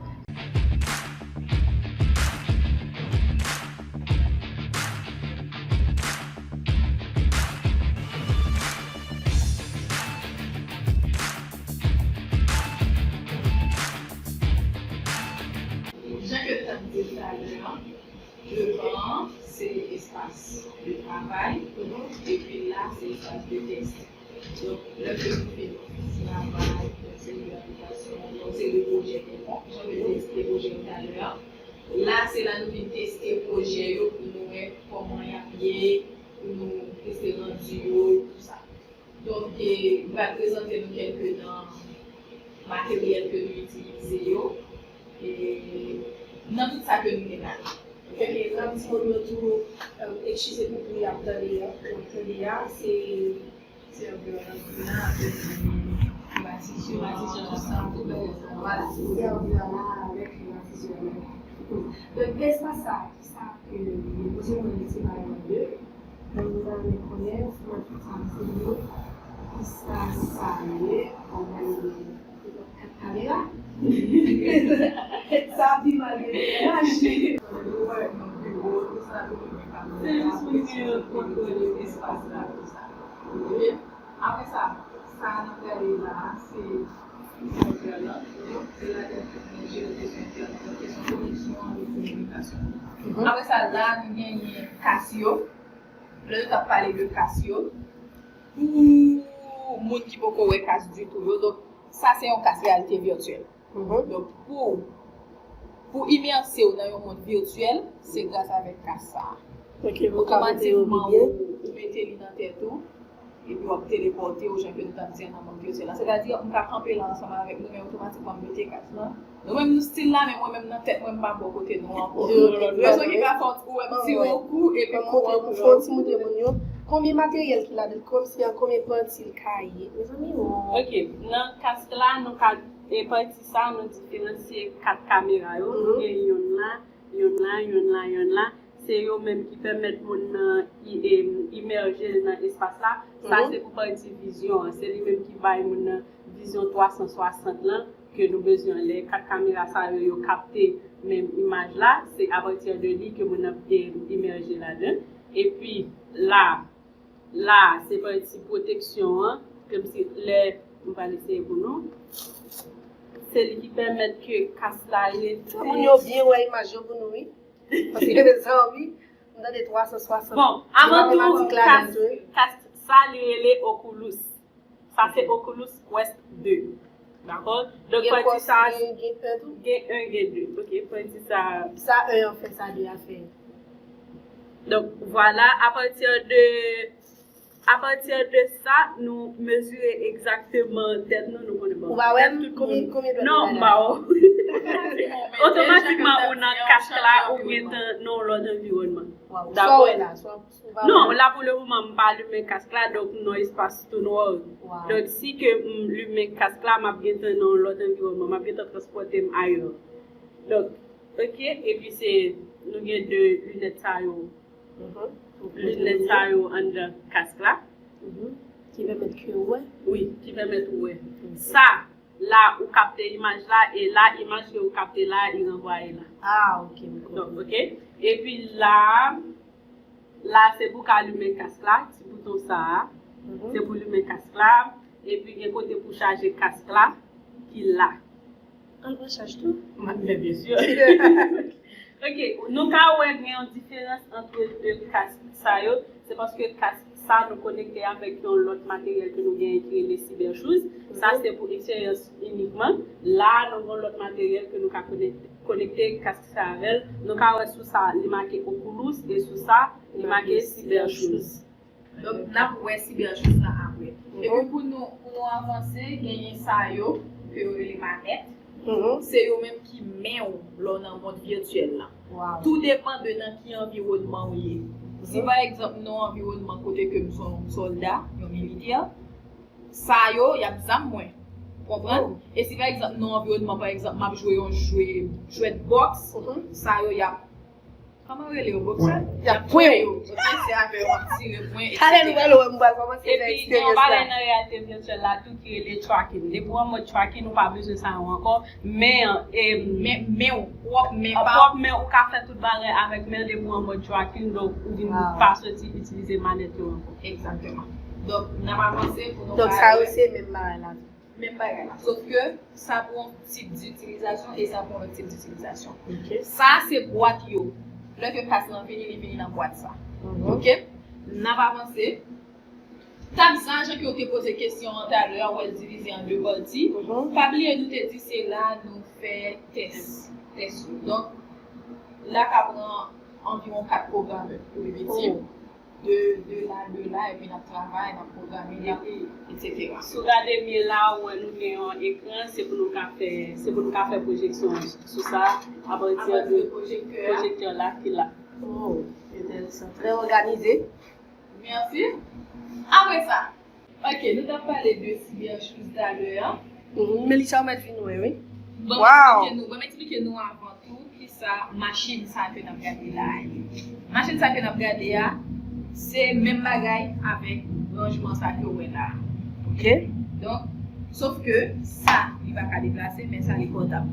Jan ke m t ap di l talè a, devan an, se espas de travay, epi la, se espas de tès. Donk, lè ke nou fin travay, yon seri de aplikasyon, yon seri de pwojè kèlkonk, jan ke m te eksplike pwojè yo talè a, la, se la nou vin teste pwojè yo pou nou wè kòman y ap ye, pou nou teste randu yo, tou sa. Donk, e, m pral prezante nou kèlke nan materyèl ke nou itilize yo, e, nan tout sa ke nou genyen la. Ok, n ap di moun yo tou, e, eskize pou bri y ap tande a, y ap tande a, se, se anviwònman ki la, apre nou, nou ba Ti schematisation sa, tout bagay sa. Vwala, se pou sa yo vin la avèk schematisation. Donk, espas sa, ki sa ke yo poze mwen li separe an de. Donk, nou ta renmen konnen, schematisation, ki sa sa ye, kòm kamera. Sa pi mal gen menaj. Se jis pou li gen yon kontwòl espas la, tout sa. Apre sa, sa n ap gade la a, se entènèt lan. Se ladan tou nou jere kesyon entènèt lan, kesyon koneksyon avèk kominikasyon. Apre sa, la, nou genyen kas yo. Lè nou t ap pale de kas yo, pou moun ki poko wè kas ditou yo, donk, sa se yon kas reyalite vityèl. Donk, pou, pou imèse w nan yon mond vityèl, se gras avèk kas sa a. Otomatikman, ou, ou mete li nan tèt ou, epi w ap telepòte w, jan ke nou t ap di an nan mond vityèl la. Sètadi, m ka kanpe la ansanm avèk nou, men otomatikman m mete kas lan. Nou menm nou still la, men mwen menm nan tèt mwen, m pa bò kote nou ankò. Rezon ki ka fè w wè m ti wokou, epi m wokou. Fè yon ti montre moun yo. Konbyen materyèl ki ladan l? Kòmsi an konbyen pati l ka ye? Mezanmi, o. Ok, nan kas la, nou ka, e pati sa, nou diferansye kat kamera yo. Nou gen yonn la, yonn la, yonn la, yonn la. Se yo menm ki pèmèt moun nan i-, e, imèje nan espas la. Sa se pou pati vizyon an. Se li menm ki bay moun nan vizyon twa san swasant lan ke nou bezwen. Lè kat kamera sa yo, yo kapte menm imaj la, se apati de li ke moun nan, e, imèje ladan. Epi la, la, se pati pwoteksyon an, kòmsi lè, m pral eseye pou nou. Se li ki pèmèt ke kas la rete. Fè moun yo byen wè imaj yo pou nou, wi. Paske, mezanmi, m tande twa san swasant. Bon, avan tou, kas, kas sa, li rele Oculus. Sa se Oculus Quest de. Dakò? Donk, pati sa, gen, gen en, gen de. Ok, pati sa. Sa en an fè, sa de a fè. Donk, vwala, apati de, apati de sa, nou mezire egzakteman tèt nou, nou konnen bon. Ou pa wè m? Konbyen, konbyen dwèt? Non, m pa wè. Otomatikman, ou nan kas la, ou gentan nan yon lòt anviwònman. Dakò? Non, la pou le moman, m pa limen kas la, donk nan espas tou nwa. Donk, si ke m limen kas la, m ap gentan nan yon lòt anviwònman, m ap gentan transpòte m ayè. Donk, ok, epi se, nou gen de linèt sa yo. Linèt sa yo anndan kas la. Ki pèmèt ke w wè? Wi, ki pèmèt ou wè. Sa, la, ou kapte imaj la, e la, imaj ke ou kapte la, li ranvwaye la. Ah, ok, m konprann. Donk, ok. Epi la, la, se pou ka limen kas la, ti bouton sa a. Se pou limen kas la. Epi gen kote pou chaje kas la, ki la. An pran chaj tou? Men byen si. Ok, nou ka wè gen yon diferans ant de kas sa yo. Se paske kas sa nou konekte avèk yon lòt materyèl ke nou genyen ki rele Cybershoes. Sa se pou eksperyans inikman. La, nou gen yon lòt materyèl ke nou ka konekte, konekte kas sa avè l. Nou ka wè sou sa, li make Oculus, e sou sa, li make Cybershoes. Donk, n ap wè Cybershoes la apre. Epi pou nou, pou nou avanse, genyen sa yo ke yo rele manèt. Se yo menm ki men w lè w nan mond vityèl la. Tou depann de nan ki anviwònman w ye. Si pa egzanp, nan yon anviwònman kote ke m se yon sòlda, yon militè, sa yo, y ap zam mwen. Konprann? E si pa egzanp, nan yon anviwònman, pa egzanp, m ap jwe yon jwe, jwèt bòks, sa yo, y ap Kòman yo rele yo, bòksè? Y ap pwen yo. Ok, se avè yo m ap tire pwen, etsetera. Talè nou pral wè, m pral kòmanse fè eksperyans la. Epi, gen yon bagay nan reyalite vityèl la tou ki rele tracking. Depi w an mòd tracking, ou pa bezwen sa yo ankò. Men, e, men, men w, pwòp men pa w. Pwòp men, ou ka fè tout bagay avèk men w depi w an mòd tracking, donk ou vin pa soti itilize manèt yo ankò. Egzakteman. Donk, n ap avanse pou nou. Donk, sa yo se menm bagay la tou. Menm bagay la. Sof ke sa pou yon tip ditilizasyon e sa pou yon lòt tip ditilizasyon. Sa se bwat yo. Lè ke kas lan vini, li vini nan bwat sa. Ok? N ap avanse. Tab sa, jan ke w te poze kesyon an talè a, ou wè l divize an de pati. Pa bliye nou te di se la nou fè tès. Tès yo. Donk, la ka pran anviwon kat pwogram pou li vin. De, de la, de la, epi n ap travay, n ap pwograme, n ap, etsetera. Si w gade mye la, ou wè nou gen yon ekran, se pou nou ka fè, se pou nou ka fè pwojeksyon sou sa, apati de pwojektè la ki la. Oh, enteresan. Trè òganize. Mèsi. Apre sa, ok, nou t ap pale de Cybershoes talè a. Mhm, Melissa, ou mèt vin wè, wi. Bon, wow. Ban m eksplike nou, ban m eksplike nou avan tou kisa machin sa ke n ap gade la a ye. Machin sa ke n ap gade a, se menm bagay avèk ranjman sa ke w wè la a. Ok. Donk, sof ke sa, li pa ka deplase, men sa, li pòtab.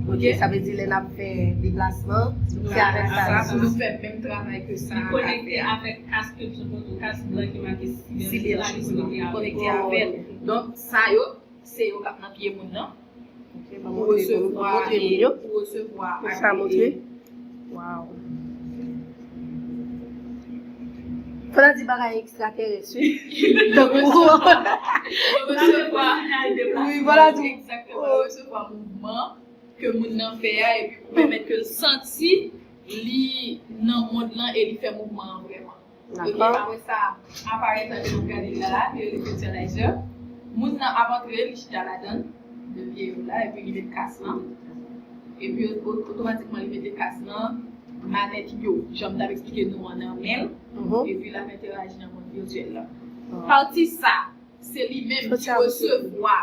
Ok, sa vle di lè n ap fè deplasman, se avèk sa. Pou nou fè menm travay ke sa. Li konekte avèk kas ke m sot montre w, kas blan ki make siberjisnalis, li konekte avè l. Donk, sa yo, se yo k ap nan pye moun nan. Pou resevwa, pou resevwa. Pou sa montre. Wow. Fò ta di bagay ekstraterès, wi. Donk, pou resevwa. Wi, fò ta di. Egzakteman, resevwa mouvman ke moun nan fè a, epi pou pèmèt ke l santi li nan mond lan e li fè mouvman an vrèman. Ok, apre sa, aparèy sa ke nou gade la, la, ki rele fertilizer. Moun nan ap antre, li chita ladan l, de pye yo la, epi li met kas lan. Epi o- otomatikman li mete kas lan, manèt yo, jan m t ap eksplike nou an nan men l. Epi l ap entèaji nan mond vityèl la. Pati sa, se li menm ki resevwa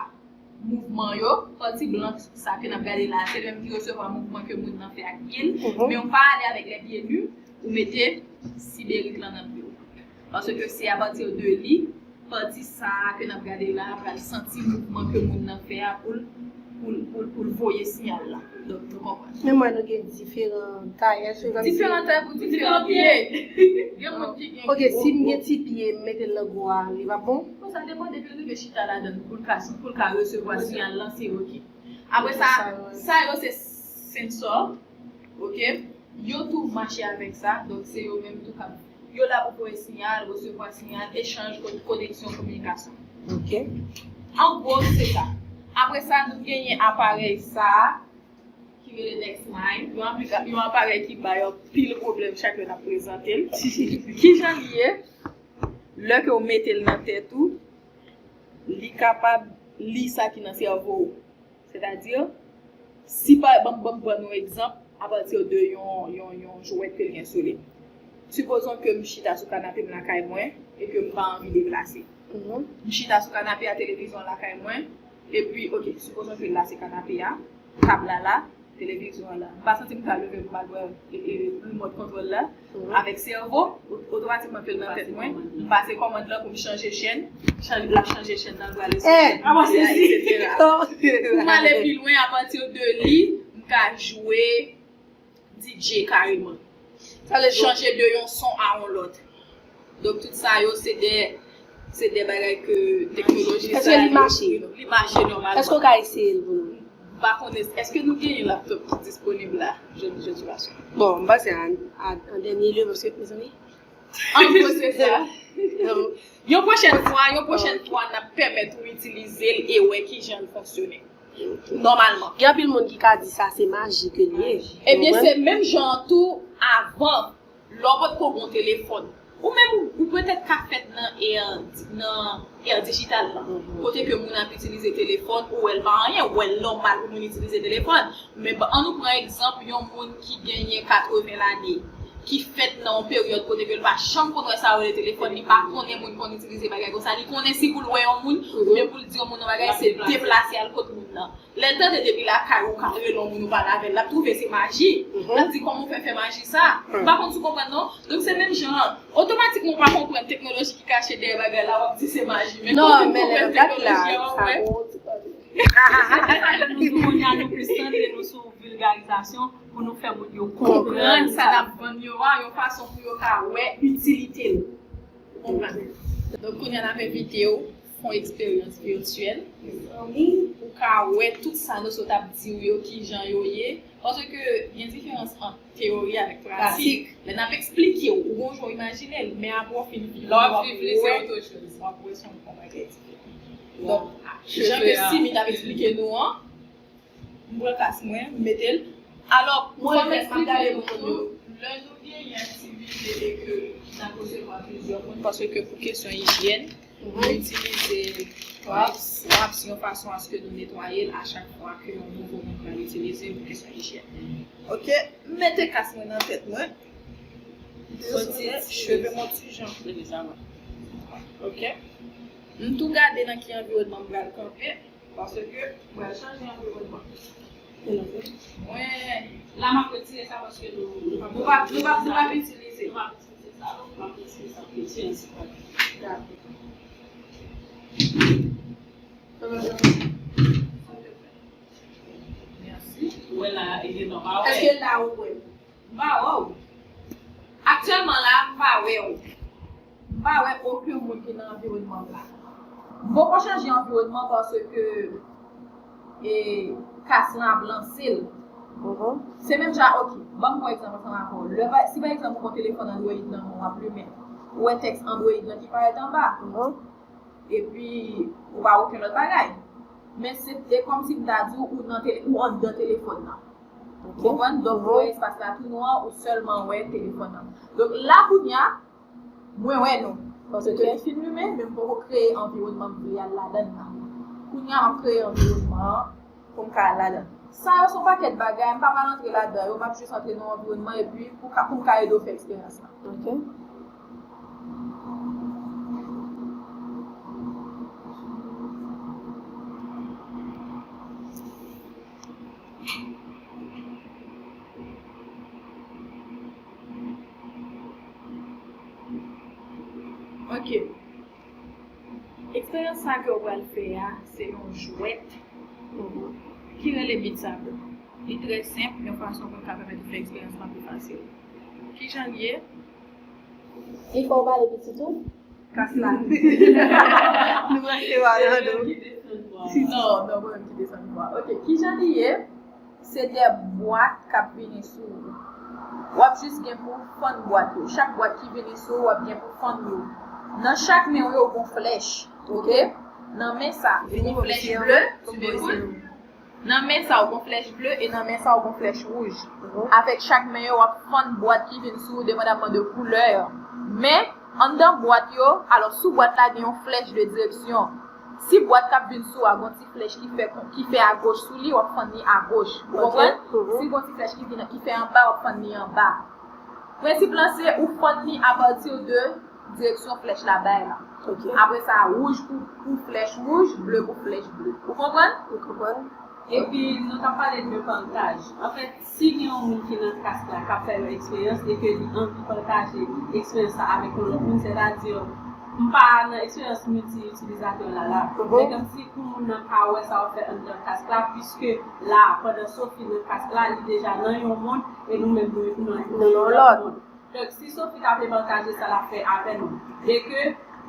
mouvman yo, pati blan sa ke n ap gade la, se li menm ki resevwa mouvman ke moun nan fè ak pye l, men ou pa ale avèk lè pye nu, ou mete siberit lan nan pye w. Paske se apati de li, pati sa a ke n ap gade la a pral santi mouvman ke moun nan fè a pou l pou l pou l pou l voye siyal la. Donk, nou konprann. Men mwen, nou gen diferan tay, èske w ka di? Diferan tay pou diferan pye. Gen moun ki gen Ok, si m gen ti pye, m mete l nan gwo a, li p ap bon? Bon, sa depann depi l rive chita ladan l pou l ka pou l ka resevwa siyal lan, se ok. Apre sa, sa yo se sensò, ok? Yo tou mache avèk sa, donk se yo menm tou k ap yo la pou voye siyal, resevwa siyal, echanj, koneksyon, kominikasyon. Ok. An gwo, se sa. Apre sa, nou genyen aparèy sa a, ki rele Next Mind. Yon, yon aparèy ki bay anpil pwoblèm chak lè n ap prezante l. Kijan li ye? Lè ke w mete l nan tèt ou, li kapab li sa ki nan sèvo w. Sètadi, si pa, ban m ban m pran yon egzanp apati de yon, yon, yon jwèt ke l gen sou li. Sipozon ke m chita sou kanape m lakay mwen e ke m pa anvi deplase. M chita sou kanape a, televizyon lakay mwen, epi, ok, sipozon ke la se kanape a, tab la la, televizyon an la. M pa santi m ka leve pou m al wè remote control la. Avèk sèvo, otomatikman ke l nan tèt mwen, m pase kòmand lan pou m chanje chèn, l ap chanje chèn nan, l prale sou chèn, etsetera. Pou m ale pi lwen, apati de li, m ka jwe D J kareman. Chanje de yon son a yon lòt. Donk, tout sa yo, se de, se de bagay ke teknoloji sa. Èske li mache? Li mache nòmalman. Èske w ka eseye l pou nou? M pa konnen, èske nou genyen laptop ki disponib la? Je, je suis pas sûr. Bon, m panse an, an, an dènye lye, paske, mezanmi. An gwo, se sa. Yon pwochèn fwa, yon pwochèn fwa, n ap pèmèt ou itilize l e wè kijan l fonksyone. Nòmalman. Gen anpil moun ki ka di sa se maji ke l ye. Ebyen, se menm jan an tou avan, lè w potko gen yon telefòn. Ou menm, ou, ou petèt ka fèt nan ère, nan ère dijital la. Kote ke moun ap itilize telefòn, ou wè l pa anyen, ou wè l nòmal pou moun itilize telefòn. Men ann nou pran egzanp yon moun ki genyen katreven lane, ki fèt nan yon peryòd kote ke l pa janm konn wè sa yo rele telefòn, li pa konnen moun konn itilize bagay konsa, li konnen si pou l wè yon moun, oubyen pou l di yon moun yon bagay, se deplase al kot moun nan. Lè l tande depi lakay ou ka rele yon moun ou pale avè l, l ap twouve se maji. L ap di kòman w fè fè maji sa? M pa konn si w konprann non. Donk se menm jan an. Otomatikman ou pa konprann teknoloji ki kache dèyè bagay la, w ap di se maji. Men kote w konprann teknoloji an, w ap wè. Se pou sa ke nou di kounye a nou plis santre nou sou vilgarizasyon pou nou fè moun yo konprann sa n ap vann yo a, yon fason pou yo ka wè itilite l. Ou konprann? Donk kounye a n ap envite w fè yon eksperyans vityèl pou w ka wè tout sa nou sot ap di w yo kijan yo ye. Paske gen diferans ant teyori avèk pratik. Lè n ap eksplike w, ou gon jan w imajine l, men apre w fin viv li, w ap wè, w ap wè se yon bagay diferan. Donk, jan ke Simi t ap eksplike nou an, m pran kas mwen, m mete l. Alò, fò m eksplike nou tou, lè nou genyen aktivite e ke n ap resevwa plizyè moun, paske pou kesyon ijyèn, nou itilize wipes, wipes yon fason aske nou netwaye l a chak fwa ke yon nouvo moun pral itilize l pou kesyon ijyèn. Ok, m mete kas mwen nan tèt mwen. Soti cheve m yon ti jan. Ok. M tou gade nan ki anviwònman m pral kanpe. Paske mwen chanje anviwònman. Mwen, la m ap retire sa paske nou, nou p ap, nou p ap, nou p ap itilize. Nou p ap itilize sa, nou p ap itilize sa. Itilize sa. Dakò. Mèsi. Ou wè la, e gen nan pa wè. Èske la ou wè? M pa wè w. Aktyèlman la, m pa wè w. M pa wè okenn moun ki nan anviwònman m la. M poko chanje anviwònman paske, e, kas lan ap lanse l. Se menm jan, ok, ban m pran egzanp ansanm avè w. Lè pa, si pa egzanp ou gon telefòn Android nan men w, w ap limen, ou wè tèks Android lan ki parèt anba. Epi, ou pa okenn lòt bagay. Men se, e kòmsi m ta di w, ou nan tele, ou anndan telefòn nan. Ou konprann? Donk, ou wè espas la tou nwa, ou sèlman wè telefòn nan. Donk, la kounye a, mwen wè nou. Paske li fin limen, men m poko kreye anviwònman m vle al ladan l la. Kounye a, m ap kreye anviwònman an pou m ka al ladan l. Sa yo se yon pakèt bagay, m pa pral antre ladan yo, m ap jis antre nan yon anviwònman epi pou ka, pou m ka ede w fè eksperyans la. Ok. Ok. Eksperyans sa ke w pral fè a, se yon jwèt ki rele Beat Saber. Li trè senp, yon fason pou l ka pèmèt ou fè eksperyans lan pi fasil. Kijan l ye? Li fè w pale piti tou? Kas la. Nou branche w a nan do. Non, non, mwen menm ki desann vwa. Ok, kijan li ye? Se de bwat k ap vini sou ou. W ap jis gen pou w fann bwat yo. Chak bwat ki vini sou ou, w ap gen pou w fann yo. Nan chak men w yo, gon flèch. Ok? Nan men sa, se yon flèch ble, tu me vois? Nan men sa, w gon flèch ble e nan men sa, w gon flèch wouj. Avèk chak men yo, w ap fann bwat ki vin sou ou, depandamman de koulè. Men, anndan bwat yo, alò, sou bwat la, gen yon flèch de direksyon. Si bwat k ap vin sou a gon ti flèch ki fè, ki fè agoch sou li, w ap fann li agoch. Ou konprann? Si gon ti flèch ki vin, ki fè anba, w ap fann li anba. Prensip lan se ou fann li apati de direksyon flèch la bay la. Apre sa, wouj pou, pou flèch wouj, ble pou flèch ble. Ou konprann? Ou konprann? Epi, nou t ap pale de pataj. Anfèt, si gen yon moun ki nan kas la k ap fè yon eksperyans e ke li anvi pataje eksperyans sa avèk yon lòt moun, sètadi, m pa nan eksperyans milti-itilizatè la la. Men kòmsi pou moun nan ka wè sa w ap fè anndan kas la, piske la, pandan Sophie nan kas la, li deja nan yon mond e nou menm nou, nou nan yon lòt mond. Donk, si Sophie ta vle pataje sa l ap fè avè nou, byenke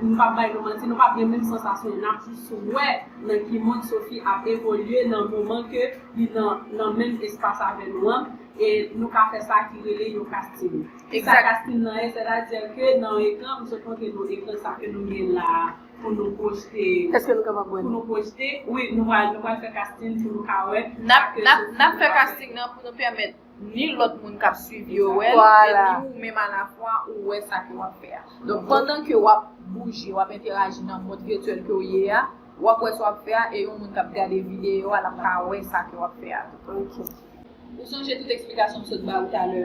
m p ap bay nou manti, nou p ap gen menm sansasyon, n ap jis wè nan ki mond Sophie ap evolye nan moman ke li nan, nan menm espas avè nou an, e nou ka fè sa ki rele yon casting. Kisa casting nan ye? Sètadi ke nan yon ekran, m sot montre nou ekran sa ke nou gen la a pou nou pwojte. Èske nou kapab wè? Pou nou pwojte, wi, nou pral, nou pral fè casting pou nou ka wè. N ap, n ap, n ap fè casting nan pou nou pèmèt ni lòt moun k ap swiv yo wè l, epi ou menm alafwa ou wè sa ke w ap fè a. Donk, pandan ke w ap bouje, w ap enteraji nan mond vityèl ke w ye a, w ap wè sa w ap fè a, e yon moun k ap gade videyo a, l ap ka wè sa ke w ap fè a tou. Ok. Ou sonje tout eksplikasyon m sot ba ou talè?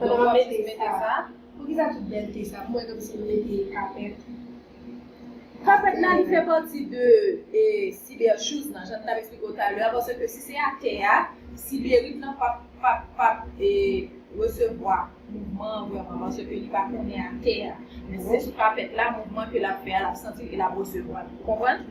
Donk, w ap jis mete sa. Poukisa tout bèlte sa? M wè kòmsi m mete kapèt. Kapèt la, li fè pati de, e, cyber shoes nan, jan m t ap eksplike w talè a, paske si se atè a, siberit lan p ap, p ap, p ap, e, resevwa mouvman an vrèman, paske li pa konnen atè a. Men si se sou kapèt la, mouvman ke l ap fè a, l ap santi l e l ap resevwa l. Ou konprann?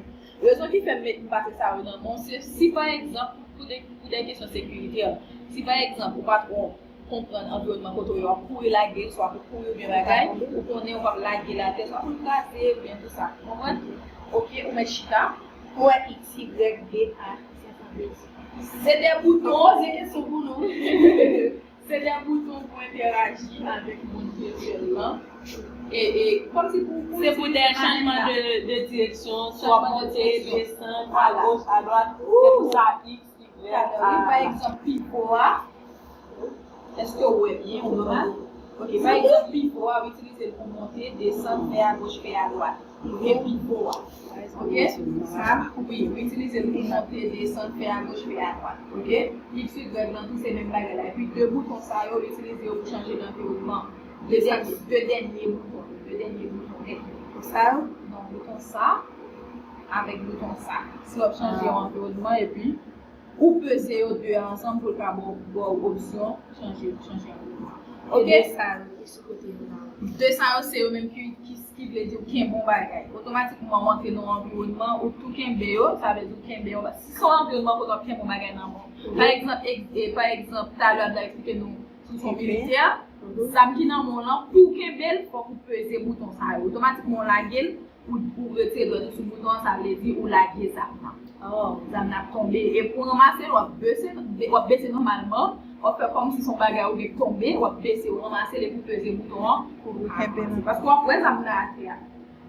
Rezon ki fè m met, m pase sa yo nan men w, se si pa egzanp, pou de, pou de kesyon sekirite, si pa egzanp, ou pa twò konprann anviwònman kote w ye, w ap kouri lage l, swa pou kouri oubyen bagay, ou konnen ou p ap lage l atè, swa pou l kraze, oubyen tou sa. Ou konprann? Ok, ou mèt chita. Ou wè X, Y, B, A, sa sa vle di. Se de bouton. Poze kesyon pou nou. Se de bouton pou enteraji avèk mond vityèl lan. E, e, kòmsi pou, pou se pou de chanjman de, de direksyon, swa monte, desann, a goch, a dwat, se pou sa X, Y, A. Pa egzanp, pivo a, èske w wè byen, ou nòmal? Ok, pa egzanp, pivo a, w itilize l pou monte, desann, fè a goch, fè a dwat. Ok, pivo a. Ok? Sa, wi, w itilize l pou monte, desann, fè a goch, fè a dwat. Ok? X, Y lan tou, se menm bagay la. Epi de bouton sa yo, w itilize yo pou chanje lanviwònman. De dènye, de dènye bouton, de dènye bouton nèt. Sa yo? Non, bouton sa. avèk bouton sa. Si w ap chanje yon anviwònman, epi ou peze yo de a ansanm pou l ka ba w, ba w opsyon chanje, chanje anviwònman. Ok? E de sa yo ki sou kote yo la. De sa yo se yo menm ki, ki, ki vle di w kenbe yon bagay. Otomatikman, w antre nan yon anviwònman, ou tou kenbe yo, sa vle di w kenbe yon ba-, si se yon anviwònman kote w ap kenbe yon bagay nan men w. Pa egzanp, e, e, pa egzanp, talè a m t ap eksplike nou sou son militè, zam ki nan men w lan, pou w kenbe l, fòk ou peze bouton sa yo. Otomatikman, w lage l, ou, ou retire dwèt ou sou bouton an, sa vle di ou lage zam nan. Zam nan ap tonbe. E pou w ranmase l, w ap bese, w ap bese nòmalman, w ap fè kòmsi se yon bagay ou gen k tonbe, w ap bese, w ranmase l, epi w peze bouton an pou w kenbe l. Paske w ap wè zam nan atè a.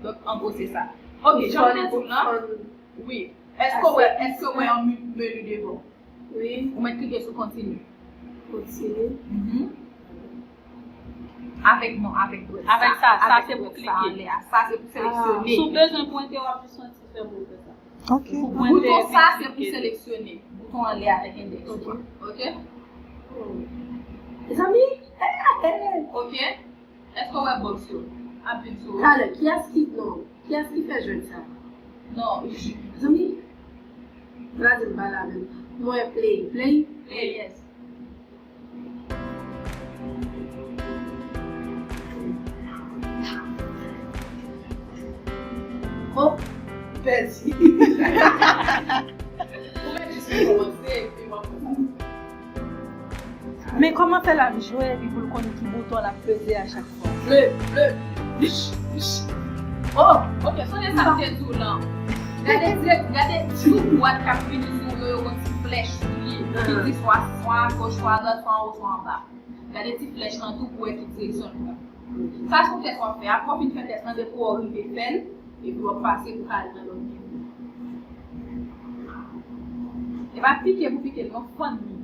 Donk, an gwo, se sa. Ok, jan m te di w lan, wi. Èske w wè, èske w wè yon meni devan w? Wi. Ou mèt klike sou kontinye. Kontinye. Mhm. Avèk non, avèk dwèt. Avèk sa, sa se pou klike. Sa se pou seleksyone. Si w bezwen pwente, w ap jis fè yon ti fè pou w fè sa. Ok. Pou pwente, bouton sa se pou seleksyone. Bouton anlè avèk endèks ou an. Ok? Mezanmi! Ok? Èske w wè bòks yo ap vin sou ou? Talè, kiyès ki, non, kiyès ki fè jwèt sa? Non, j- Zanmi, pa di m pa la menm. Mwen play, play. Play, yes. Oh, pèdi. Ou mèt jis kòmanse, epi w ap konn sa. Men kòman fè l ap jwe epi pou l konn ki bouton l ap peze a chak fwa? Ble, ble, lich, lich. Oh, ok, sonje sa m te di w lan. Gade dirèk, gade sou bwat k ap vini sou ou yo, yo gon ti flèch sou li ki di swa, swa agoch, swa adwat, swa anwo, swa anba. Gade ti flèch lan tou pou wè ki direksyon l pran. Sa se yon tès w ap fè. Apre w fin fè tès lan, depi w rive fè l, epi w ap pase pou w ka al nan lòt nivo. E pa pike pou pike l, non, fann li.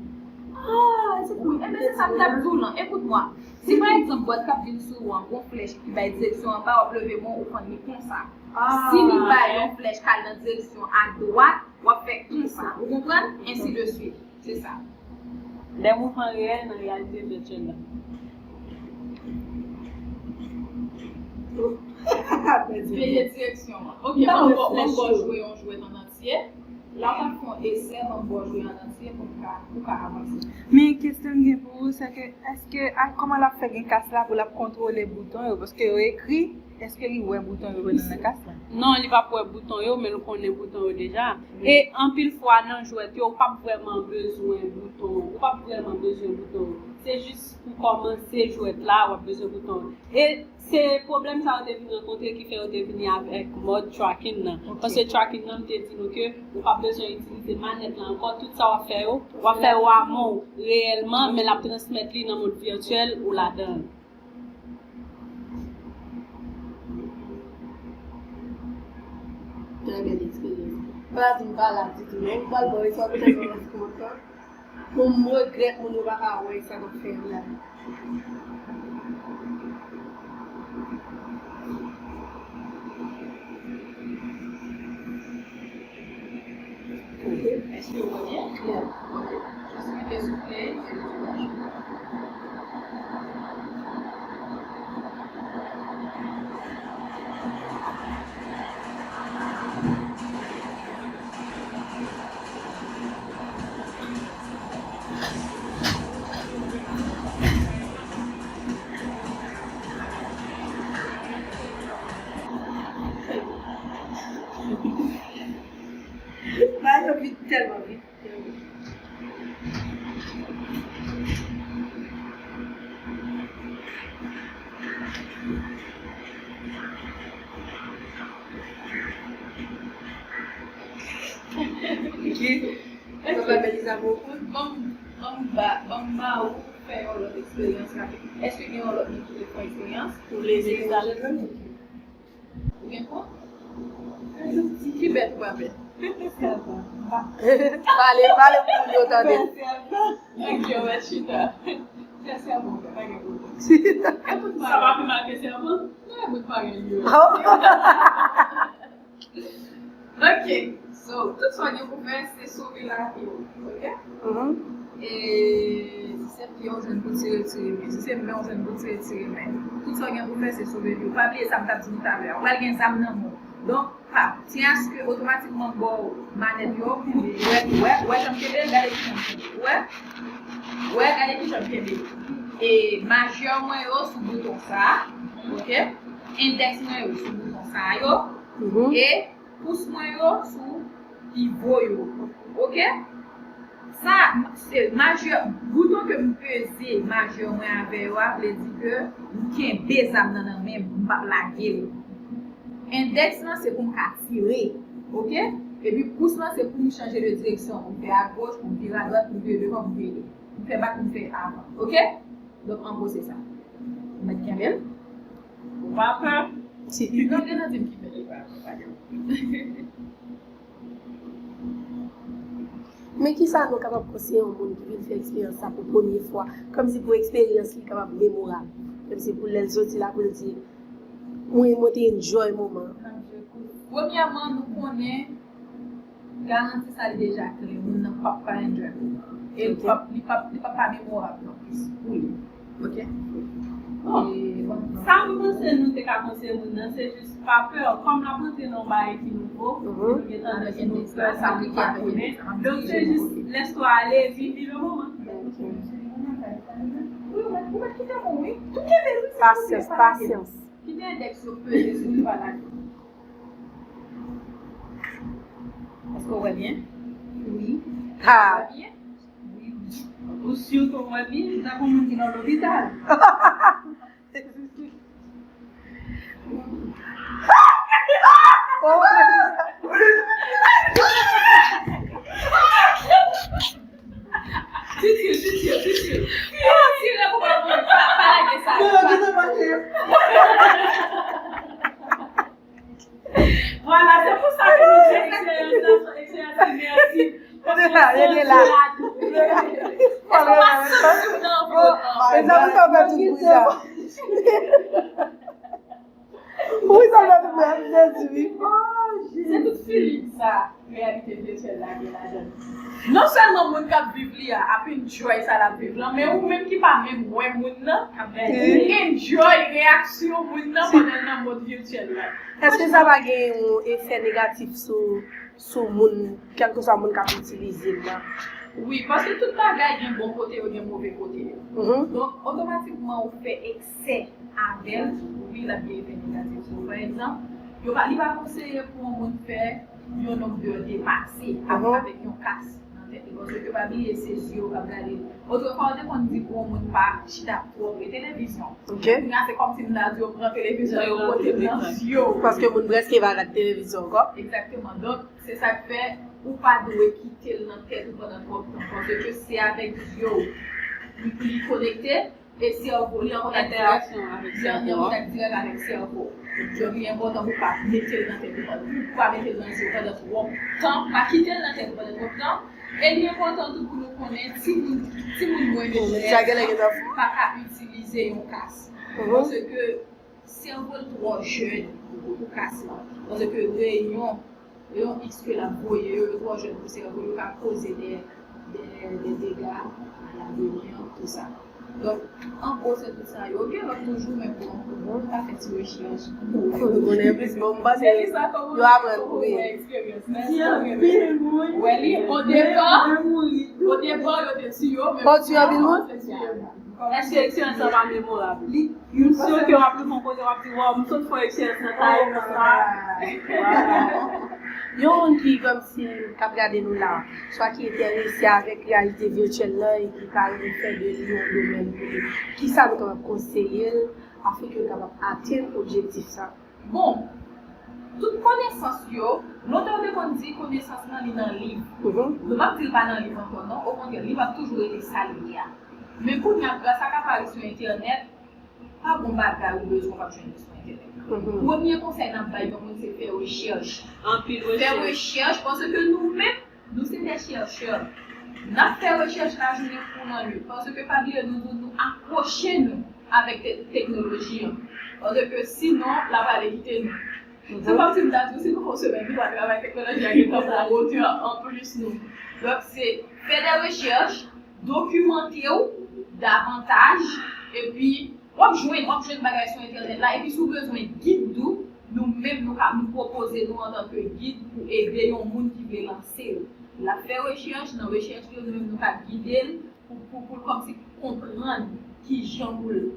Ah, se pou. Wi, enben se sa m t ap di w lan. Ekout mwa. Si pa egzanp, bwat k ap vin sou ou an, gon flèch ki bay direksyon anba, w ap leve men w, ou fann li konsa. Si li bay yon flèch k al nan direksyon adwat, w ap fè konsa. Ou konprann? Ensi de swit. Se sa. De mouvman reyèl nan reyalite vètyèl la. Peye direksyon an. Ok, ban m ba w jwe yon jwèt an antye. La w ap fè yon esè, ban m ba w jwe an antye pou m ka, pou w ka avanse. Men kesyon m gen pou ou, se ke, èske, a, kòman l ap fè gen kas la pou l ap kontwole bouton yo? Paske yo ekri, èske li wè bouton yo nan kas la? Non, li p ap wè bouton yo, men l konnen bouton yo deja. E anpil fwa nan jwèt yo, ou p ap vrèman bezwen bouton yo. Ou p ap vrèman bezwen bouton yo. Se jis pou kòmanse jwèt la, w ap bezwen bouton yo. E se pwoblèm sa yo te vin rankontre ki fè yo te vini avèk mòd tracking nan. Paske tracking nan, m te di nou ke ou p ap bezwen itilize manèt la ankò. Tout sa w ap fè yo, w ap fè yo a men w reyèlman, men l ap transmèt li nan mond vètyèl ou ladan l. Trè bèl eksperyans. Pa di m pa la ditou, non. M pral ba w sa pou tèlman w kontan. Pou m regrèt moun yo pa ka wè sa k ap fè la. Èske w wè byen? Klè. Ok. Jis mete sou play. Bagay yo vit tèlman vit. Ok. Papa Melisa, bon, bon, bon, ba, bon, ba ou fè yon lòt eksperyans la. Èske gen yon lòt moun ki te fè eksperyans? Ou vle di sa? Ou gen kont? Ki bèt ou pa bèt? Pale, pale pou moun yo tande. Ok, w a chita. Fè sèman, pa gen pwoblèm. Sa pa pi mal ke sèman? Non, e bout parèy yo. Ok. So, tout sa w gen pou fè, se sove lavi w. Ok? Mhm. E si se pye w jwenn pou tire, tire pye. Si se men w jwenn pou tire, tire men. Tout sa w gen pou fè, se sove vi w. Pa bliye sa m t ap di nou talè a. Ou pral gen zam nan men w. Donk, pa, ti aske otomatikman ba w manèt yo pou wè, wè, wè jan m kenbe, gade ki jan m kenbe. Wè, wè, gade ki jan m kenbe. E majè mwen yo sou bouton sa, oke? Endèks mwen yo sou bouton sa yo, e pous mwen yo sou pivo yo, oke? Sa, se majè, bouton ke m peze majè mwen avè yo a, vle di ke m kenbe zam nan nan men m, m p ap lage l. Endèks lan se pou m ka tire, oke? Epi pous lan se pou m chanje de direksyon, pou m fè agoch, pou m vire adwat, pou m vire devan, pou m vire, pou m fè bak, pou m fè avan, oke? Donk, an gwo, se sa. Ou mèt kenbe l. Ou pa pè. Si. Li nan di m ki fè li pa pè, pa gen. Men kisa nou kapab konseye yon moun ki vin fè eksperyans sa pou premye fwa? Kòmsi pou eksperyans li kapab memorab. Kòmsi pou lè l soti la pou l di, "Wi, mwen te enjoy moman an." Premyèman, nou konnen garanti sa li deja klè, moun nan p ap pa enjoy moman an. E li p ap, li p ap, li p ap pa memorab non plis pou li. Oke? Bon, sa mwen panse nou te ka konseye moun nan, se jis pa pè. Kòm n ap rantre nan yon bagay ki nouvo, nou gen tandans nou pè sa nou pa konnen. Donk, se jis lèse ale, viv le moman. Pasyans, pasyans. Kite endèks yo peze sou li, pa lage. Èske w wè byen? Wi. Ha. Ou wè byen? Wi, wi. Ou si ke w wè byen? Tankou moun ki nan lopital. Tire, tire, tire, tire. Tire pou pa, pa, pa lage sa. Non, non, tire pa, tire. Vwala, se pou sa ke nou di eksperyans la, eksperyans imersiv. Paske sa, rete la. Mezanmi, sa fè tout bri sa. Wi, sa fè tout bri sa, Jezi. Se tout feeling sa, reyalite vityèl la gen ladan l. Non sèlman moun k ap viv li a ap enjoy sa l ap viv lan, men ou menm ki pa menm wè moun nan, ou enjoy reyaksyon moun nan pandan l nan mond vityèl la. Èske sa pa gen yon efè negatif sou, sou moun, kèlkeswa moun k ap itilize l la? Wi, paske tout bagay gen bon kote yo, gen move kote yo. Donk, otomatikman, ou fè eksè avè l, wi, l ap gen efè negatif sou ou. Pa egzanp, yo pa, li pa konseye pou yon moun fè yon nonb de depase avèk yon kas nan tèt li, paske pa bliye se zye yo k ap gade. Otrefwa, yo te konn di pou yon moun pa chita twò pre televizyon. Kounye a, se kòmsi m ta di yo pran televizyon yo pote l nan zye w. Paske moun prèske pa gad televizyon ankò. Egzakteman. Donk, se sa k fè ou pa dwe kite l nan tèt ou pandan twòp tan, paske se avèk zye w li, li konekte. E sèvo li an kontak dirèk, li an kontak dirèk avèk sèvo. Donk, li enpòtan pou pa mete l nan tèt ou, pou pa mete l nan zye w pandan twòp tan, pa kite l nan tèt ou pandan twòp tan. E li enpòtan tou pou nou konnen timoun, timoun mwens de trèz an pa ka itilize yon kas. Paske sèvo l twò jèn pou, pou kas lan. Paske reyon Yon X ke l ap voye yo, yo twò jèn pou sèvo yo ka koze de, de, de dega a laveni, tou sa. Donk, an gwo, se tout sa yo. Gen lòt toujou, men bon, bon, nou ka fè ti rechèch. Pou nou konnen plis, bon, m panse yo aprann, wi. Di anpil moun. Wè li, odepa, odepa, yo te tiye yo, men... Bon, tiye anpil moun? Èske eksperyans lan pa memorab? Li, youn sou ke w ap rive yon kote, w ap di, "Waw, m sot fè eksperyans nan kay konsa." Yon moun ki kòmsi k ap gade nou la, swa ki enterese avèk reyalite vityèl lan e ki ta renmen fè de li yon domèn pou li, kisa nou kapab konseye l afin ke l kapab atenn objektif sa? Bon, tout konesans yo, lontan yo te konn di konesans lan li nan liv. Nou p ap di l pa nan liv ankò, non. Okontrè, liv ap toujou rete sa l ye a. Men kounye a, gras ak aparisyon entènèt, pa gon bagay ou bezwen w p ap jwenn li sou entènèt. Premye konsèy n ap bay yon moun se fè rechèch. Anpil rechèch. Fè rechèch, paske nou menm, nou se dè chèchè. N ap fè rechèch lajounen kou lannwit. Paske pa bliye, nou, nou, nou akwoche nou avèk te-, teknoloji an. Paske sinon, l ap ale kite nou. Se kòmsi m ta di w, si nou fè yon semèn, nou pa travay, teknoloji a gentan pran wotè an plis nou. Donk, se fè de rechèch, dokimante w davantaj, epi w ap jwenn, w ap jwenn bagay sou entènèt la, epi si w bezwen gid tou, Nou menm, nou ka, nou pwopoze nou antanke gid pou ede yon moun ki vle lanse l. L ap fè rechèch, nan rechèch li yo, nou menm nou ka gide l pou, pou, pou l kòmsi konprann kijan pou l,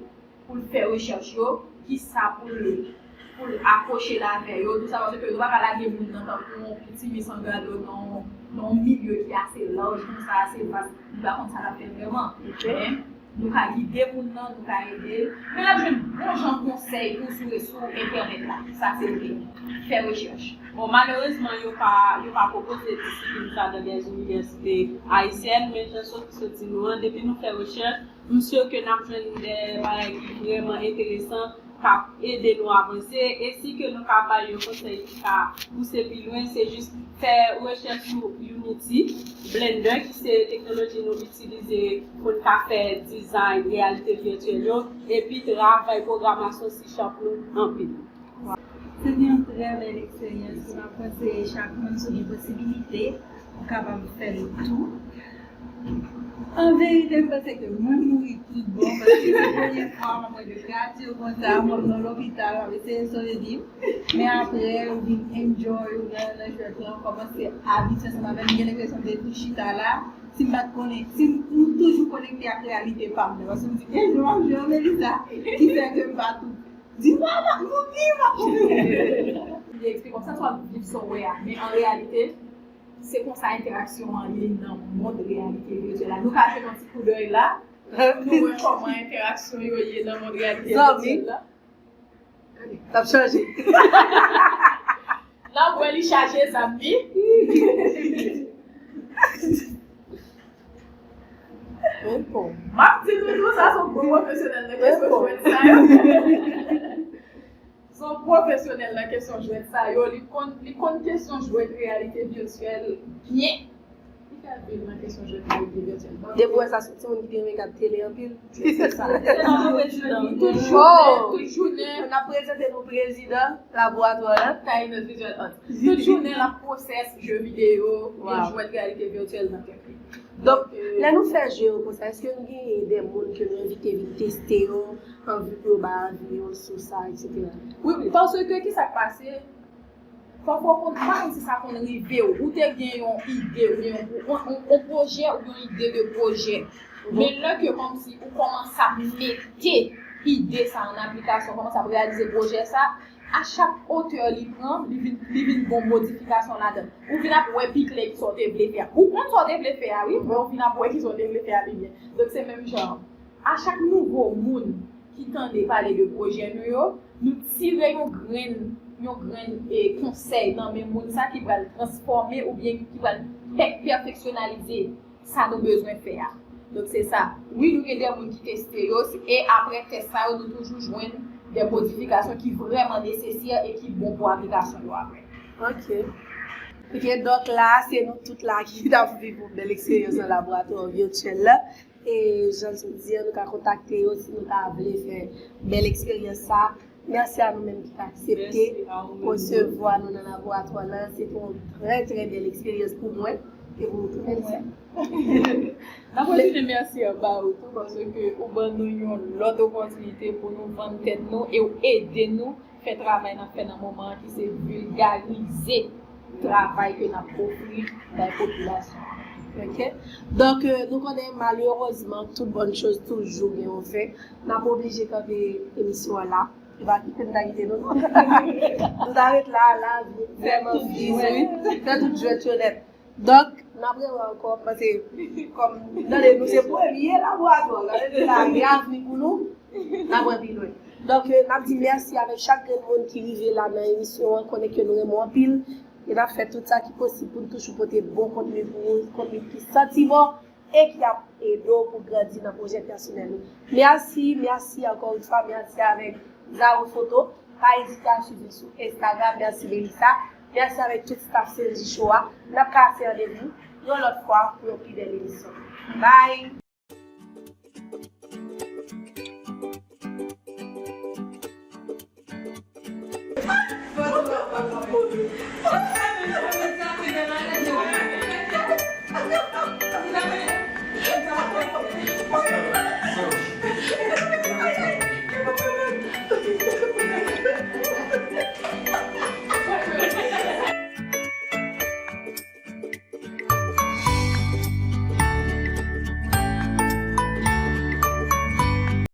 pou l fè rechèch yo, kisa pou l, pou l akwoche l avè yo, tou sa, paske nou pa ka lage moun nan tankou yon piti mis an gado nan, nan yon milye ki ase laj konsa, ase vas, li pa konn sa l ap fè vrèman. Men, nou ka gide moun nan, nou ka ede l. Men l ap jwenn bon jan konsèy tou sou, sou entènèt la. Sa se vre. Fè rechèch. Bon, malerezman, yo pa, yo pa pwopoze disiplin sa nan dè inivèsite ayisyèn, men jan Sophie sot di nou an, depi nou fè rechèch, m si ke n ap jwenn de bagay ki vrèman enteresan, k ap ede nou avanse, e si ke nou ka bay yon konsèy ki ka pouse pi lwen, se jis fè rechèch sou Unity, Blender, ki se teknoloji nou itilize pou n ka fè dizayn reyalite vityèl yo, epi travay pwogramasyon C Sharp nou anpil. Se te yon trè bèl eksperyans. Mwen panse chak moun, si w gen posibilite, ou kapab fè l tou. An verite, m panse ke mwen mouri tout bon, paske se premye fwa mwen de gradye konsa, mwen nan lopital, m ap eseye sove vi m. Men apre, ou vin enjoy, ou nan, nan jwèt lan, ou kòmanse abitye ansanm avè m, m gen lenpresyon m te tou chita la, si m pa t konnen, si m, m toujou konekte ak reyalite pa m nan, paske m di, gen jou m ap jwe yon Melissa, ki fè ke m pa tou di, "Mama, mouri, m ap mouri." Li eksplike kòm sa, swa viv sa w wè a, men an reyalite, se konsa entèraksyon an ye nan mond reyalite vityèl la. Nou ka jete yon ti koudèy la, nou wè kòman entèraksyon yo ye nan mond reyalite vityèl la. Zanmi, t ap chanje. N ap wè li chaje zam li. M ap di nou tou, sa se yon gwo pwofesyonèl nan kesyon jwèt sa yo. Se yon pwofesyonèl nan kesyon jwèt sa yo. Li konn, li konn kesyon jwèt reyalite vityèl byen. Li fè anpil nan kesyon jwèt reyalite vityèl. Depi w wè sa, se yon timoun ki te renmen gad tele anpil. Se sa. Se sa, prezidan. Tout jounen, tout jounen. N ap prezante nou prezidan laboratwa a. Taïnos Visual Arts. Tout jounen, l ap pwosès jeu vidéo, gen jwèt reyalite vityèl nan tèt li. Donk, lè nou fè jeu yo konsa, èske nou genyen de moun ke nou envite vin teste yo, an vi pou yo bay avi yo sou sa, etsetera? Wi, paske ki sa k pase? Fòk ou konn, pa konn si sa konn rive w. Ou te gen yon ide, oubyen yon, yon, yon, yon pwojè, oubyen yon ide de pwojè. Men lè ke kòmsi ou kòmanse ap mete ide sa an aplikasyon, kòmanse ap reyalize pwojè sa, a chak otè li pran, li vin, li vin gon modifikasyon ladan. Ou vin ap wè pi klè ki sa w te vle fè a. Ou konn sa w te vle fè a, wi, men ou vin ap wè ki sa w te vle fè a pi byen. Donk, se menm jan an. A chak nouvo moun ki tande pale de pwojè nou yo, nou tire yon grenn, yon grenn, e, konsèy nan men moun sa ki pral transfòme oubyen ki pral pè-, pèfeksyonalize sa nou bezwen fè a. Donk, se sa. Wi, nou gen de moun ki teste yo, e apre tès sa yo, nou toujou jwenn de modifikasyon ki vrèman nesesè e ki bon pou aplikasyon yo apre. Ok. Ok, donk la, se nou tout la ki t ap viv yon bèl eksperyans nan laboratwa vityèl la. E jan m di an, nou ka kontakte yo si nou ta vle fè bèl eksperyans sa. Mèsi a nou menm ki t aksepte resevwa nou nan laboratwa la. Se te yon trè, trè bèl eksperyans pou mwen e pou nou tou. Mèsi. N ap retounen mèsi an ba ou tou, paske ou ban nou yon lòt opòtinite pou nou vann tèt nou e ou ede nou fè travay n ap fè nan moman an, ki se vilgarize travay ke n ap ofri bay popilasyon an. Ok? Donk, euh, nou konnen malerezman, tout bòn choz toujou gen yon fen. N ap oblije kanpe emisyon an la. E pa kite m ta kite nou, non. Nou ta ret la, la, vrèman, fè tout jwèt yo nèt. Donk, n ap rewè ankò, paske, kòm, tande, nou se premye laboratwa, gade, nou la, gen avni pou nou, n ap wè pi lwen. Donk, euh, n ap di mèsi avèk chak grenn moun ki rive la nan emisyon an, konnen ke nou renmen w anpil, e n ap fè tout sa ki posib pou n toujou pote bon kontni pou ou, kontni ki santi bon, e ki ap ede w pou grandi nan pwojè pèsonèl ou. Mèsi, mèsi ankò yon fwa, mèsi avèk Zaro Foto. Pa ezite al swiv nou sou Instagram. Mèsi, Melissa. Mèsi avèk tout staff C N J Show a. N ap kase randevou yon lòt fwa pou yon pi bèl emisyon. Bye!